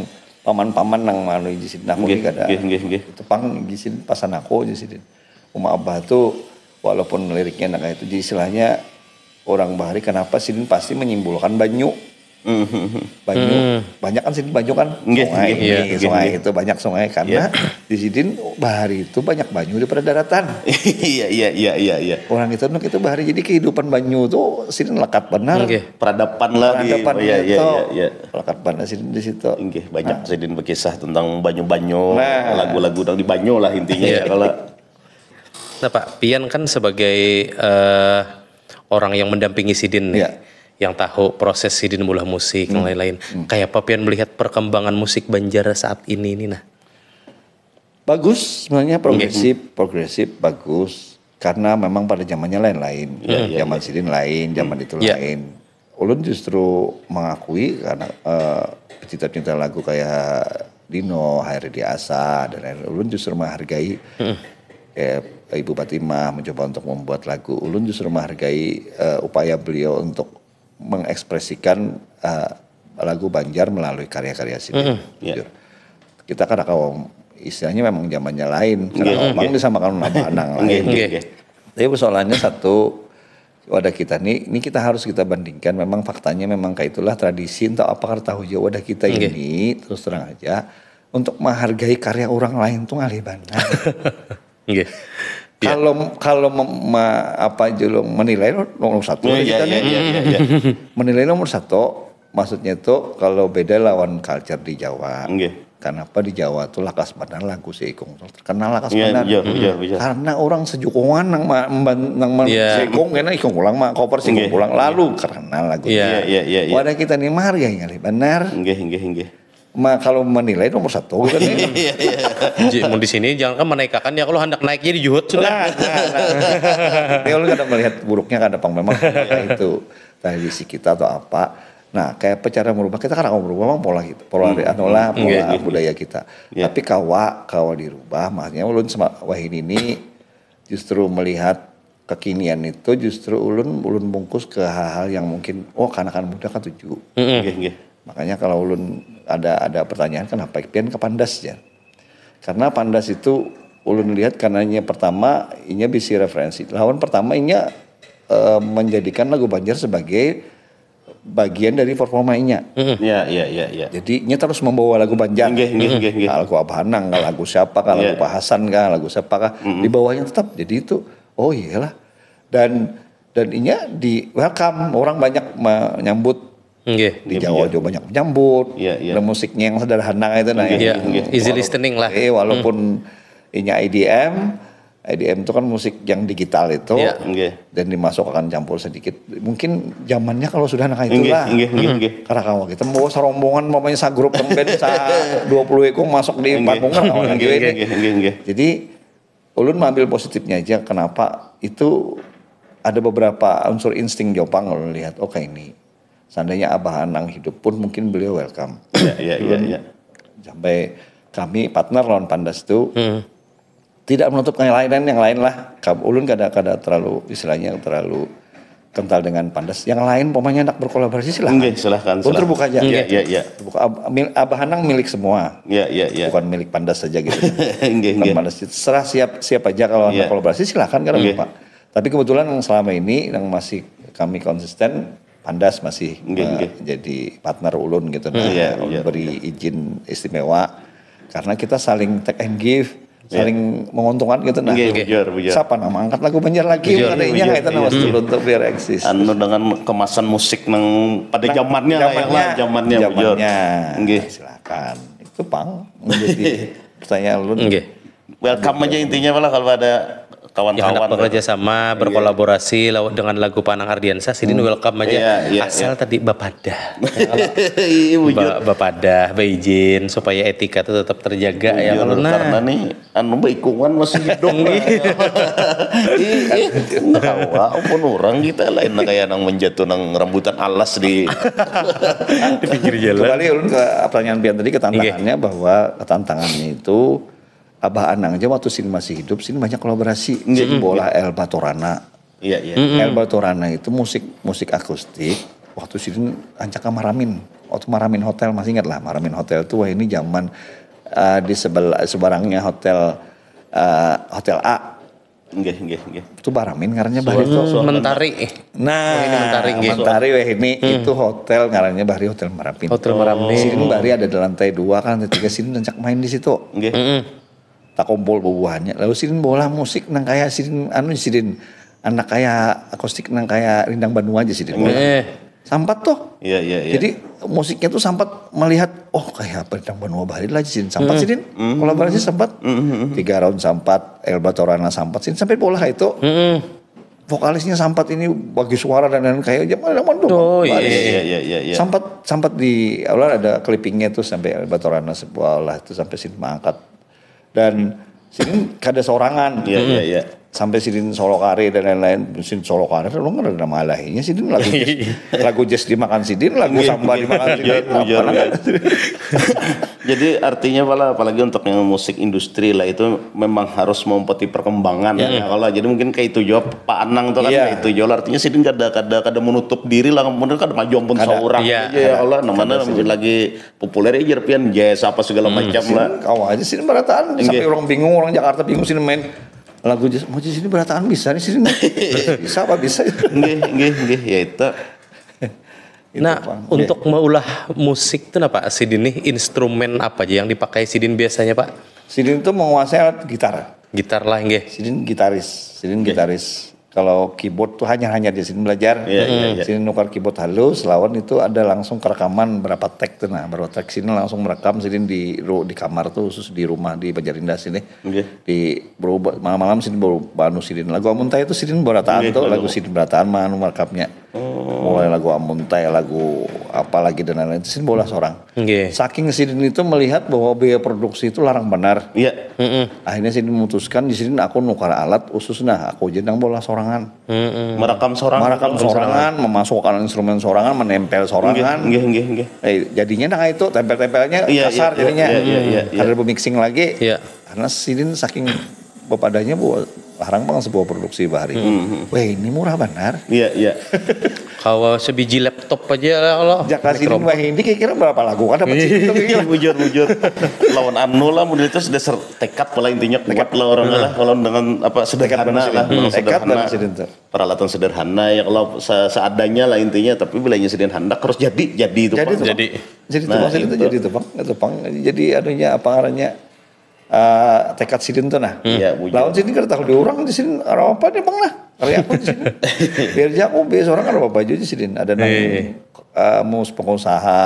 paman-paman nang manui di sidin aku ni kada. Nggih, nggih, nggih. Itu pang di sidin pasan aku di sidin. Uma abah tu walaupun liriknya nang itu istilahnya orang bahari kenapa sidin pasti menyimpulkan banyu. Banyu, banyak kan sini banyu kan? Nggih, sungai, nggih, nggih, sungai nggih. Itu banyak sungai karena di sini bahari itu banyak banyu daripada daratan. Iya, iya, iya, iya, iya. Orang itu nuk itu bahari jadi kehidupan banyu tuh sini lekat benar. Nggih. Peradaban lah di Peradaban iya, iya, itu iya, iya. Lekat benar sini di situ. Nggih, banyak nah. Sidin berkisah tentang banyu-banyu, nah. Lagu-lagu yang di banyu lah intinya iya. Ya kalau Nah, Pak, pian kan sebagai uh, orang yang mendampingi sidin nih. Ya. Yang tahu proses sidin mulah musik hmm. Dan lain-lain. Hmm. Kayak apa pian melihat perkembangan musik Banjar saat ini ini nah? Bagus sebenarnya progresif, hmm. Progresif bagus. Karena memang pada zamannya lain-lain. Ya, ya, zaman ya. Sidin lain, zaman hmm. Itu ya. Lain. Ulun justru mengakui karena uh, pecinta-pecinta lagu kayak Dino, Hairi Asa dan lain-lain. Ulun justru menghargai hmm. Kayak Ibu Fatimah mencoba untuk membuat lagu. Ulun justru menghargai uh, upaya beliau untuk mengekspresikan uh, lagu Banjar melalui karya-karya sini. Hmm. Ya. Kita kada kawa istilahnya memang zamannya lain. Karena yeah, memang yeah. Disamakan lagu anang lain. Yeah, yeah. Tapi persoalannya satu wadah kita nih, ini kita harus kita bandingkan. Memang faktanya memang kayak itulah tradisi atau apa kada tahu juga wadah kita okay. Ini terus terang aja untuk menghargai karya orang lain tuh ngalih banget. Okay. Kalau yeah. Kalau apa aja lo menilai nomor satu yeah, kita yeah, nih. Yeah, yeah, yeah. Menilai nomor satu, maksudnya itu kalau beda lawan culture di Jawa. Okay. Kenapa di Jawa tuh lakas benar lagu si Ikung tuh terkenal lakas yeah, benar. Yeah, yeah, yeah. Karena orang sejukungan nang ma, nang ma, yeah. Si Ikung kena Ikung pulang ma cover si Ikung pulang lalu terkenal lagu. Yeah. Yeah, yeah, yeah, yeah. Wadah kita nih mah harganya benar. Okay, okay, okay. Ma, kalau menilai nomor satu kan. Iya, iya. Mau di sini jangan kan menaikakan ya kalau hendak naik jadi juhut sudah. Nah, nah, nah. Kalau kada melihat buruknya kada pang memang itu tradisi kita atau apa. Nah, kayak apa cara merubah kita kan akan merubah memang pola gitu. Pola hmm. Anu lah, pola okay, budaya kita. Yeah. Tapi kawa kawa dirubah, makanya ulun sama wahini ini justru melihat kekinian itu justru ulun ulun bungkus ke hal-hal yang mungkin oh kanakan muda katuju. Mm -hmm. Okay, okay. Makanya kalau ulun ada ada pertanyaan kenapa pian ke Pandas ya? Karena Pandas itu ulun lihat karenanya pertama inya bisi referensi. Lawan pertama inya e, menjadikan lagu Banjar sebagai bagian dari performa inya. Mm -hmm. Ya, ya, ya, ya. Jadi inya terus membawa lagu Banjar. Nggih, nggih, nggih, nggih. Lagu Abah Anang, lagu siapa kah, lagu yeah. Pak Hasan kah, lagu siapa kah. Mm -hmm. Di bawahnya tetap jadi itu. Oh iyalah. Dan dan inya di welcome orang banyak menyambut okay. Di Jawa juga banyak menyambut yeah, yeah. Dan musiknya yang sederhana itu nah okay, ya. Okay. Easy listening lah eh walaupun hmm. Inya E D M E D M itu kan musik yang digital itu yeah. Okay. Dan dimasukkan campur sedikit mungkin zamannya kalau sudah nah itulah okay, okay, okay. Karena kalau kita bawa serombongan mamanya sagrup band sa dua puluh ekor masuk di okay. Panggung kan okay, okay, okay. Jadi ulun mengambil positifnya aja kenapa itu ada beberapa unsur insting Jopang kalau lihat oke oh, ini seandainya Abah Anang hidup pun mungkin beliau welcome ya, ya, ya, ya. Sampai kami partner lawan Pandas itu hmm. Tidak menutup yang lain yang lain lah ulun kada kada terlalu istilahnya terlalu kental dengan Pandas. Yang lain pokoknya nak berkolaborasi silahkan. Nggih, silahkan. Ulun terbuka aja. Iya, iya, iya. Terbuka. Ab, mil, Abah Anang milik semua. Iya, iya, iya. Bukan milik Pandas saja gitu. Nggih, nggih. Pandas itu serah siap siap aja kalau yeah. Kolaborasi silahkan karena yeah. Pak. Tapi kebetulan yang selama ini yang masih kami konsisten Pandas masih nggih, uh, nggih. Jadi partner ulun gitu nah. Iya, iya, beri iya. Izin istimewa karena kita saling take and give saling yeah. Menguntungkan gitu nah. Nggih, bujur, bujur. Siapa nama angkat lagu Banjar lagi bujur, bujur, itu iya. Nama dulu untuk biar eksis. Anu dengan kemasan musik nang pada nah, zamannya lah ya lah zamannya bujur. Nggih. Nah, silakan. Itu pang menjadi pertanyaan lu. Nggih. Welcome aja intinya malah kalau ada kawan-kawan bekerja sama berkolaborasi yeah. Dengan lagu Panang Ardiansa sidin hmm. Welcome aja yeah, yeah, asal yeah. Tadi bapadah. Iya, ba bapadah, beizin supaya etika itu tetap terjaga ya kalau nah. Karena nih anu baikungan masih hidup. Iya, enggak tahu pun orang kita lain kayak nang menjatuh nang rambutan alas di di pinggir jalan. Kembali ulun ke pertanyaan pian tadi ketantangannya okay. Bahwa ketantangannya itu Abah Anang aja waktu sin masih hidup sin banyak kolaborasi. Sin bola El Batorana. Iya, iya. Elba Torana itu musik musik akustik. Waktu sidin ancak ke Maramin. Waktu Maramin Hotel, masih ingat lah, Maramin Hotel tuh wah ini zaman uh, di sebelah sebarangnya hotel uh, Hotel A. Nggih, nggih, nggih. Itu Baramin ngarannya bahari itu. Mentari. Nah, Mentari, nggih. Mentari weh ini itu hotel ngarannya bahari Hotel Maramin. Hotel Maramin. Sidin bahari ada di lantai dua kan, lantai tiga sidin ancak main di situ. Nggih. Takumpul bubuhannya. Lalu sidin bola musik nang kayak sidin anu sidin anak kayak akustik nang kayak Rindang Banua aja sidin bola. Eh. Sampat tuh. Iya, iya, iya. Jadi musiknya tuh sampat melihat oh kayak apa Rindang Banua bahari lah sidin. Sampat sidin. Kolaborasi sampat. Tiga round sampat, Elba Torana sampat sidin sampai bola kayak itu. Vokalisnya sampat ini bagi suara dan lain kayak zaman zaman dulu. Oh, iya. Iya, iya, iya, iya. Sampat sampat di Allah ada clippingnya tuh sampai Elba Torana sebuah Allah itu sampai sidin mangkat dan sidin kada sorangan. Iya, iya, iya. Sampai sidin solo kari dan lain-lain. Sidin solo kari lu nggak ada nama lainnya sidin lagu jazz, lagu jazz dimakan sidin, lagu samba dimakan sidin. Bujur, bujur, Apa bujur. Jadi artinya pala apalagi untuk yang musik industri lah itu memang harus mempeti perkembangan ya kalau jadi mungkin kayak itu jawab Pak Anang tuh kan Iya. Kayak itu jawab artinya sidin kada kada kada menutup diri lah kemudian kada maju ampun Kada. Seorang Iya. Aja ya kalau namanya lagi populer ya jerpian jazz apa segala macam lah. Kawa aja sini berataan sampai orang bingung orang Jakarta bingung sini main lagu jazz mau sini berataan bisa nih sini bisa apa bisa Nggih, nggih, nggih, ya itu. Itu, Nah, Bang. untuk meulah musik tuh apa sidin nih instrumen apa aja yang dipakai sidin biasanya, Pak? Sidin tuh menguasai alat gitar. Gitar lah nggih. Sidin gitaris, sidin gitaris. Kalau keyboard tuh hanya hanya di sini belajar. Iya, iya, iya. Sidin nukar keyboard halus, lawan itu ada langsung kerekaman berapa track tuh nah, berapa track sidin langsung merekam sidin di ru- di kamar tuh khusus di rumah di Banjarindah sini. Nggih. Di berubah malam-malam sidin baru banu sidin. Lagu Amuntai itu sidin berataan Nggih, tuh, lagu. Lagu sidin berataan manu merekamnya. Mulai lagu Amuntai, lagu apa lagi dan lain-lain itu sidin bola seorang. Nggih. Saking sidin itu melihat bahwa biaya produksi itu larang benar. Iya. Mm-mm. Akhirnya sidin memutuskan di sidin aku nukar alat khusus nah aku aja nang bola sorangan. Mm-mm. Merekam seorang. Merekam sorangan, memasukkan instrumen sorangan, menempel sorangan. Nggih, nggih, nggih, nggih. Eh, jadinya nah itu tempel-tempelnya Iya, kasar iya, jadinya. iya, iya, iya, iya. Ada remixing lagi. Iya. Karena sidin saking bepadanya bu larang bang sebuah produksi bahari. Weh ini murah benar. Iya, iya. Kawa sebiji laptop aja lah kalau. Jaka sidin wah ini kira-kira berapa lagu kan dapat sidin tuh kira-kira. Bujur, bujur. Lawan anu lah, mun itu sudah ser- tekad lah intinya kuat lah orang lah. Kalau dengan apa sederhana lah, orang Tekad sederhana. dan sidin tuh. Peralatan sederhana ya kalau se- seadanya lah intinya. Tapi bilanya sidin handak harus jadi, jadi itu Jadi Pak. itu, Jadi. Jadi itu Nah, Bang, sidin tuh itu. Jadi itu Bang, itu Bang. Jadi anunya apa ngarannya eh, tekad sidin tuh nah. Iya, bujur. Lawan sidin kada tahu di orang di sidin orang apa nih Bang nah. Kali aku di sidin. Biar aja aku biasa orang kada apa aja di sidin. Ada nang Iya. eh, mus pengusaha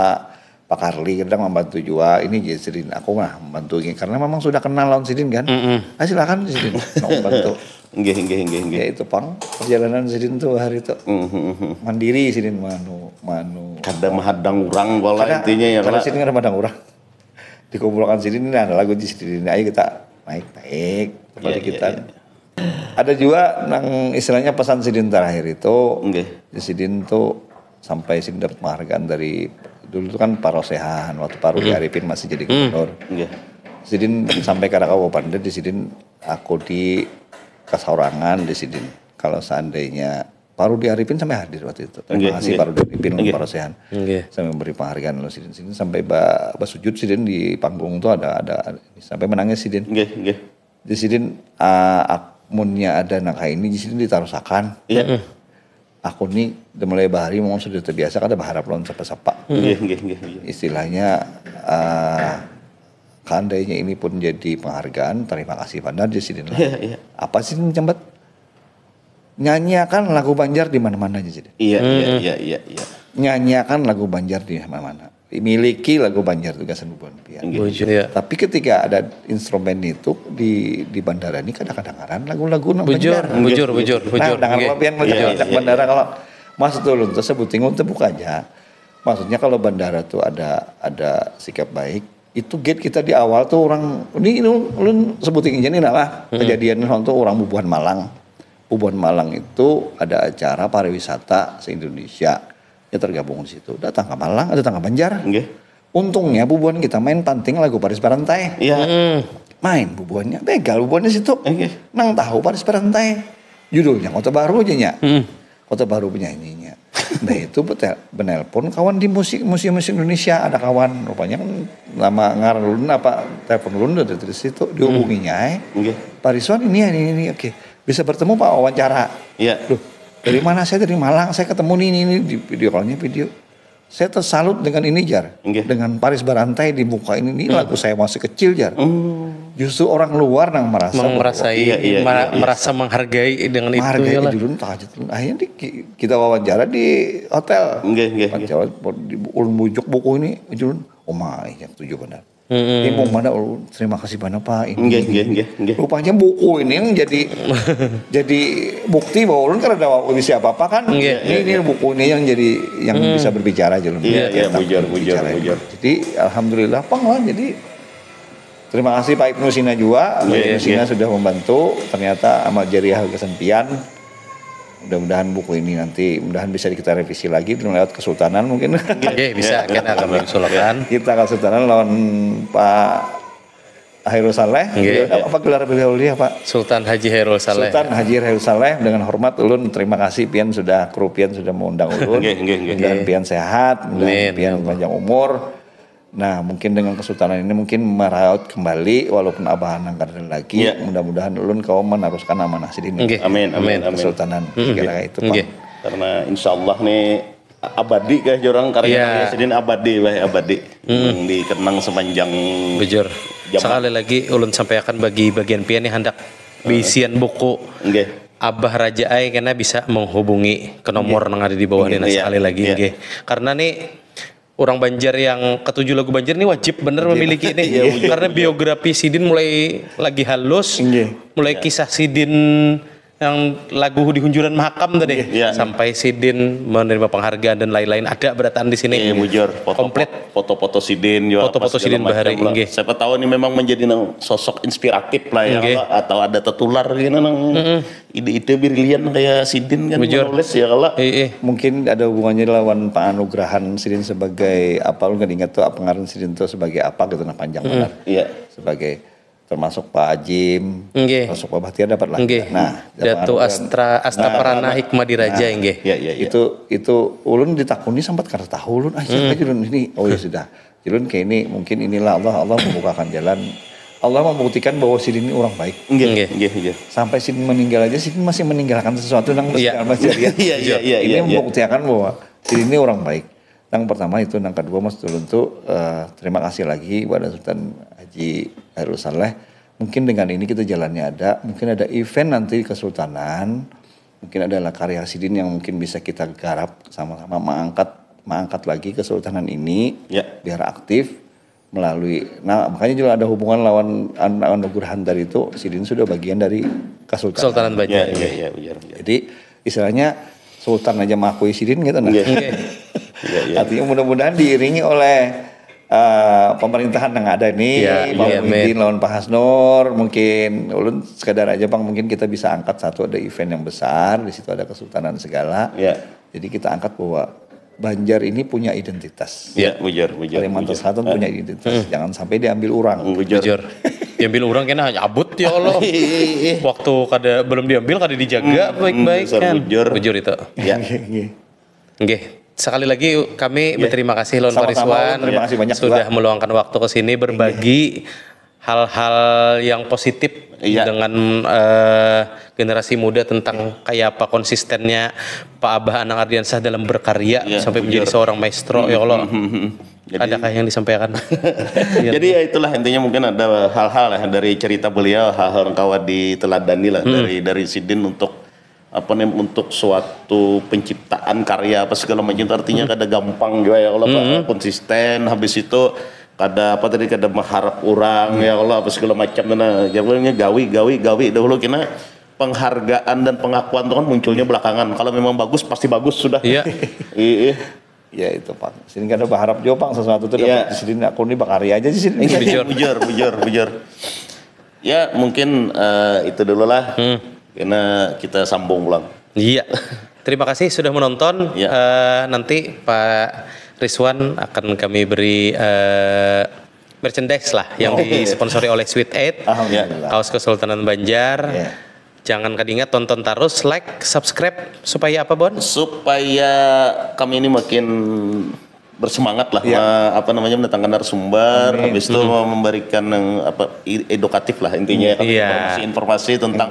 Pak Karli kadang membantu juga ini jadi sidin aku mah membantu ini karena memang sudah kenal lawan sidin kan. Ah silakan di sidin mau membantu. Nggih, nggih, nggih, nggih. Ya itu Bang perjalanan sidin tuh hari itu Mhm, mhm. mandiri sidin manu manu Kada mahadang orang kalau Kada- intinya ya kada kalau sidin kada mahadang orang dikumpulkan sidin ini ada lagu di sidin ayo kita naik naik kepada Iya, kita iya, iya. Ada juga nang istilahnya pesan sidin terakhir itu Nggih. di sidin tuh sampai sidin dapat penghargaan dari dulu tuh kan Parosehan waktu Pak Rudi Arifin masih jadi gubernur. Nggih. Sidin sampai kada kawa pandai di sidin aku di kasaurangan di sidin. Kalau seandainya Pak Rudi Arifin sampai hadir waktu itu. Terima Nggih, kasih nggih. Pak Rudi Arifin Nggih. Parosehan. Nggih. Sampai memberi penghargaan lo sidin. Sidin sampai ba, basujud sidin di panggung tuh ada ada sampai menangis sidin. Nggih, nggih. Di sidin ah, ak- munnya ada nang kayak ini di sidin ditarusakan. Iya. Aku ni udah mulai bahari mau sudah terbiasa kada berharap lawan siapa-siapa. Nggih, nggih, nggih, nggih. Istilahnya ah, seandainya ini pun jadi penghargaan, terima kasih benar di sidin. Iya, iya. Apa sih nyambat? Nyanyiakan lagu Banjar di mana-mana aja sidin. Iya, iya, iya, iya, iya. Nyanyiakan lagu Banjar di mana-mana. Miliki lagu Banjar tuh gasan bubuhan pian. Bujur ya. Tapi ketika ada instrumen itu di di bandara ini kadang-kadang lagu-lagu nang Bujur, Banjar. bujur, bujur, bujur. Nah, dengan Nggih. kalau pian Iya, ngajak iya, bandara kalau maksud dulu tuh sebuting untuk buka aja. Maksudnya kalau bandara tuh ada ada sikap baik, itu gate kita di awal tuh orang ini ulun ulun sebuting aja nih nah lah kejadian tuh orang bubuhan Malang. Bubuhan Malang itu ada acara pariwisata se-Indonesia. Ya tergabung di situ. Datang ke Malang, datang ke Banjar. Nggih. Untungnya bubuhan kita main panting lagu Paris Barantai. Iya. Main bubuhannya, begal bubuhannya situ. Nggih. Nang tahu Paris Barantai. judulnya Kota Baru aja nya. Hmm. Kota Baru penyanyinya. Nah itu betel, menelpon kawan di musik museum musik Indonesia, ada kawan rupanya kan nama ngaran ulun apa telepon ulun dari, dari situ dihubunginya eh. Okay. Pak Rizwan ini ini ini oke okay. Bisa bertemu Pak wawancara. Iya. Loh, dari mana saya dari Malang saya ketemu ini ini di video callnya video. Saya tersalut dengan ini jar, okay. Dengan Paris Barantai di muka ini, ini hmm. Lagu saya masih kecil jar. Hmm. Justru orang luar yang merasa merasai, iya, iya, iya, iya. Merasa menghargai dengan menghargai itu. Menghargai ya, julun tahajud. Akhirnya di, kita wawancara di hotel. Nggih, nggih. Wawancara di ulun bujuk buku ini julun. Oh my, yang tujuh benar. Hmm. Ini mau mana ulun terima kasih banyak Pak ini. Nggih, nggih, nggih, nggih. Rupanya buku ini yang jadi jadi bukti bahwa ulun kada ada bisa apa-apa kan. Nggih. Ini, ini buku ini yang jadi yang hmm. Bisa berbicara julun. Iya, iya, bujur, bujur, bujur. Jadi alhamdulillah pang lah jadi Terima kasih Pak Ibnu Sina juga. Pak Ibnu Sina sudah membantu. Ternyata amal jariah gasan pian. Mudah-mudahan buku ini nanti mudahan bisa kita revisi lagi lewat kesultanan mungkin. Oke, bisa kita akan mengusulkan. Kita kesultanan lawan Pak Hairul Saleh. Apa gelar beliau dia Pak? Sultan Haji Hairul Saleh. Sultan Haji Hairul Saleh dengan hormat ulun terima kasih pian sudah kru pian sudah mengundang ulun. Mudah-mudahan pian sehat, mudah-mudahan pian panjang umur. Nah, mungkin dengan kesultanan ini mungkin meraut kembali walaupun abah nang kada lagi. Ya. Mudah-mudahan ulun kawa meneruskan amanah sidin. Okay. Amin, amin, amin. Kesultanan. Hmm. Kira itu, okay. Pak. Karena insya Allah nih abadi kah jorang karya ya. Sidin abadi bah abadi. Hmm. Yang dikenang sepanjang Bujur. Zaman. Sekali lagi ulun sampaikan bagi bagian pian nih hendak bisian buku. Okay. Abah Raja Ai kena bisa menghubungi ke nomor okay. Yang ada di bawah okay. Ini nah, ya. Sekali lagi ya. Okay. Karena nih Orang Banjar yang ketujuh lagu Banjar ini wajib bener memiliki ini. Ya, karena biografi sidin mulai lagi halus, mulai kisah sidin yang lagu di Hunjuran Mahakam tadi ya. Sampai sidin menerima penghargaan dan lain-lain ada berataan di sini. Iya, bujur. Foto, komplit. Foto-foto sidin juga. Foto-foto sidin bahari. Siapa tahu ini memang menjadi sosok inspiratif lah ya. Atau ada tertular gitu nang. Mm-mm. Ide-ide brilian kayak sidin kan menulis ya kalau. Eh, eh. Mungkin ada hubungannya lawan penganugerahan sidin sebagai apa lu nggak ingat tuh apa ngaran sidin tuh sebagai apa gitu nah panjang hmm. Benar. Iya. Sebagai termasuk Pak Ajim, okay. Termasuk Pak Bahtiar dapat lah. Okay. Nah, Datu Astra Asta nah, Parana nah, Hikmah Diraja nah, inggih. Ya, ya, ya. Itu itu ulun ditakuni sempat kada tahu ulun ah siapa hmm. Ulun ini. Oh ya sudah. Julun kayak ini mungkin inilah Allah Allah membukakan jalan. Allah membuktikan bahwa sidin ini orang baik. Nggih, nggih, nggih. Sampai sidin meninggal aja sidin masih meninggalkan sesuatu nang ya. Masih ya. Iya, iya, iya. Ini iya, membuktikan iya. Bahwa sidin ini orang baik. Yang pertama itu, yang kedua Mas Tulun tuh uh, terima kasih lagi kepada Sultan Haji Hairul Saleh. Mungkin dengan ini kita jalannya ada, mungkin ada event nanti kesultanan, mungkin adalah karya sidin yang mungkin bisa kita garap sama-sama mengangkat mengangkat lagi kesultanan ini ya. Biar aktif melalui nah makanya juga ada hubungan lawan anugerah dari itu sidin sudah bagian dari kesultanan. Kesultanan Banjar. Ya, ya, ya, ya, ya. Jadi istilahnya sultan aja mengakui sidin gitu nah. Ya. Ya, ya. Artinya mudah-mudahan diiringi oleh uh, pemerintahan yang ada nih, ya, Pak ya, Muhyiddin lawan Pak Hasnur, mungkin ulun sekadar aja Bang mungkin kita bisa angkat satu ada event yang besar, di situ ada kesultanan segala. Ya. Jadi kita angkat bahwa Banjar ini punya identitas. Ya, bujur, bujur. Kalimantan Selatan punya identitas. Hmm. Jangan sampai diambil orang. Bujur. Bujur. Diambil orang kena hanya abut ya Allah. Waktu kada belum diambil kada dijaga hmm, baik-baik kan. Bujur. Bujur itu. Ya. Nggih. Sekali lagi kami ya. Berterima kasih lawan Pak Rizwan sudah meluangkan waktu ke sini berbagi hal-hal yang positif iya. Dengan uh, generasi muda tentang iya. Kayak apa konsistennya Pak Abah Anang Ardiansah dalam berkarya iya, sampai bujur. Menjadi seorang maestro hmm, ya Allah. Hmm, hmm, hmm. Jadi, adakah yang disampaikan? Jadi ya itulah intinya mungkin ada hal-hal ya dari cerita beliau hal-hal yang kawan diteladani lah hmm. Dari dari sidin untuk apa nih untuk suatu penciptaan karya apa segala macam itu artinya hmm. Kada gampang juga ya kalau hmm. Konsisten habis itu kada apa tadi kada mengharap orang hmm. Ya Allah apa segala macam nah jawabnya gawi gawi gawi dahulu kena penghargaan dan pengakuan itu kan munculnya belakangan kalau memang bagus pasti bagus sudah iya iya Ya itu Pak. Sini kada berharap juga Pak sesuatu itu dapat ya. Di sini aku ini berkarya aja di sini. Iya, bujur. Bujur, bujur, bujur. Ya mungkin uh, itu dulu lah. Hmm. Karena kita sambung pulang. Iya. Terima kasih sudah menonton. Ya. Uh, nanti Pak Rizwan akan kami beri uh, merchandise lah yang oh. Disponsori oleh Sweet Eight. Alhamdulillah. Kaos Kesultanan Banjar. Ya. Jangan kadingat, tonton terus, like, subscribe, supaya apa, Bon? Supaya kami ini makin bersemangat lah, ya. Apa namanya, mendatangkan narasumber, habis itu memberikan yang apa, edukatif lah intinya, ya, informasi-informasi tentang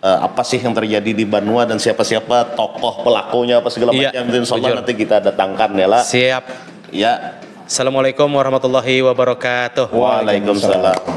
uh, apa sih yang terjadi di Banua dan siapa-siapa tokoh pelakunya apa segala ya, macam. Insya Allah nanti kita datangkan ya lah. Siap. Ya. Assalamualaikum warahmatullahi wabarakatuh. Waalaikumsalam.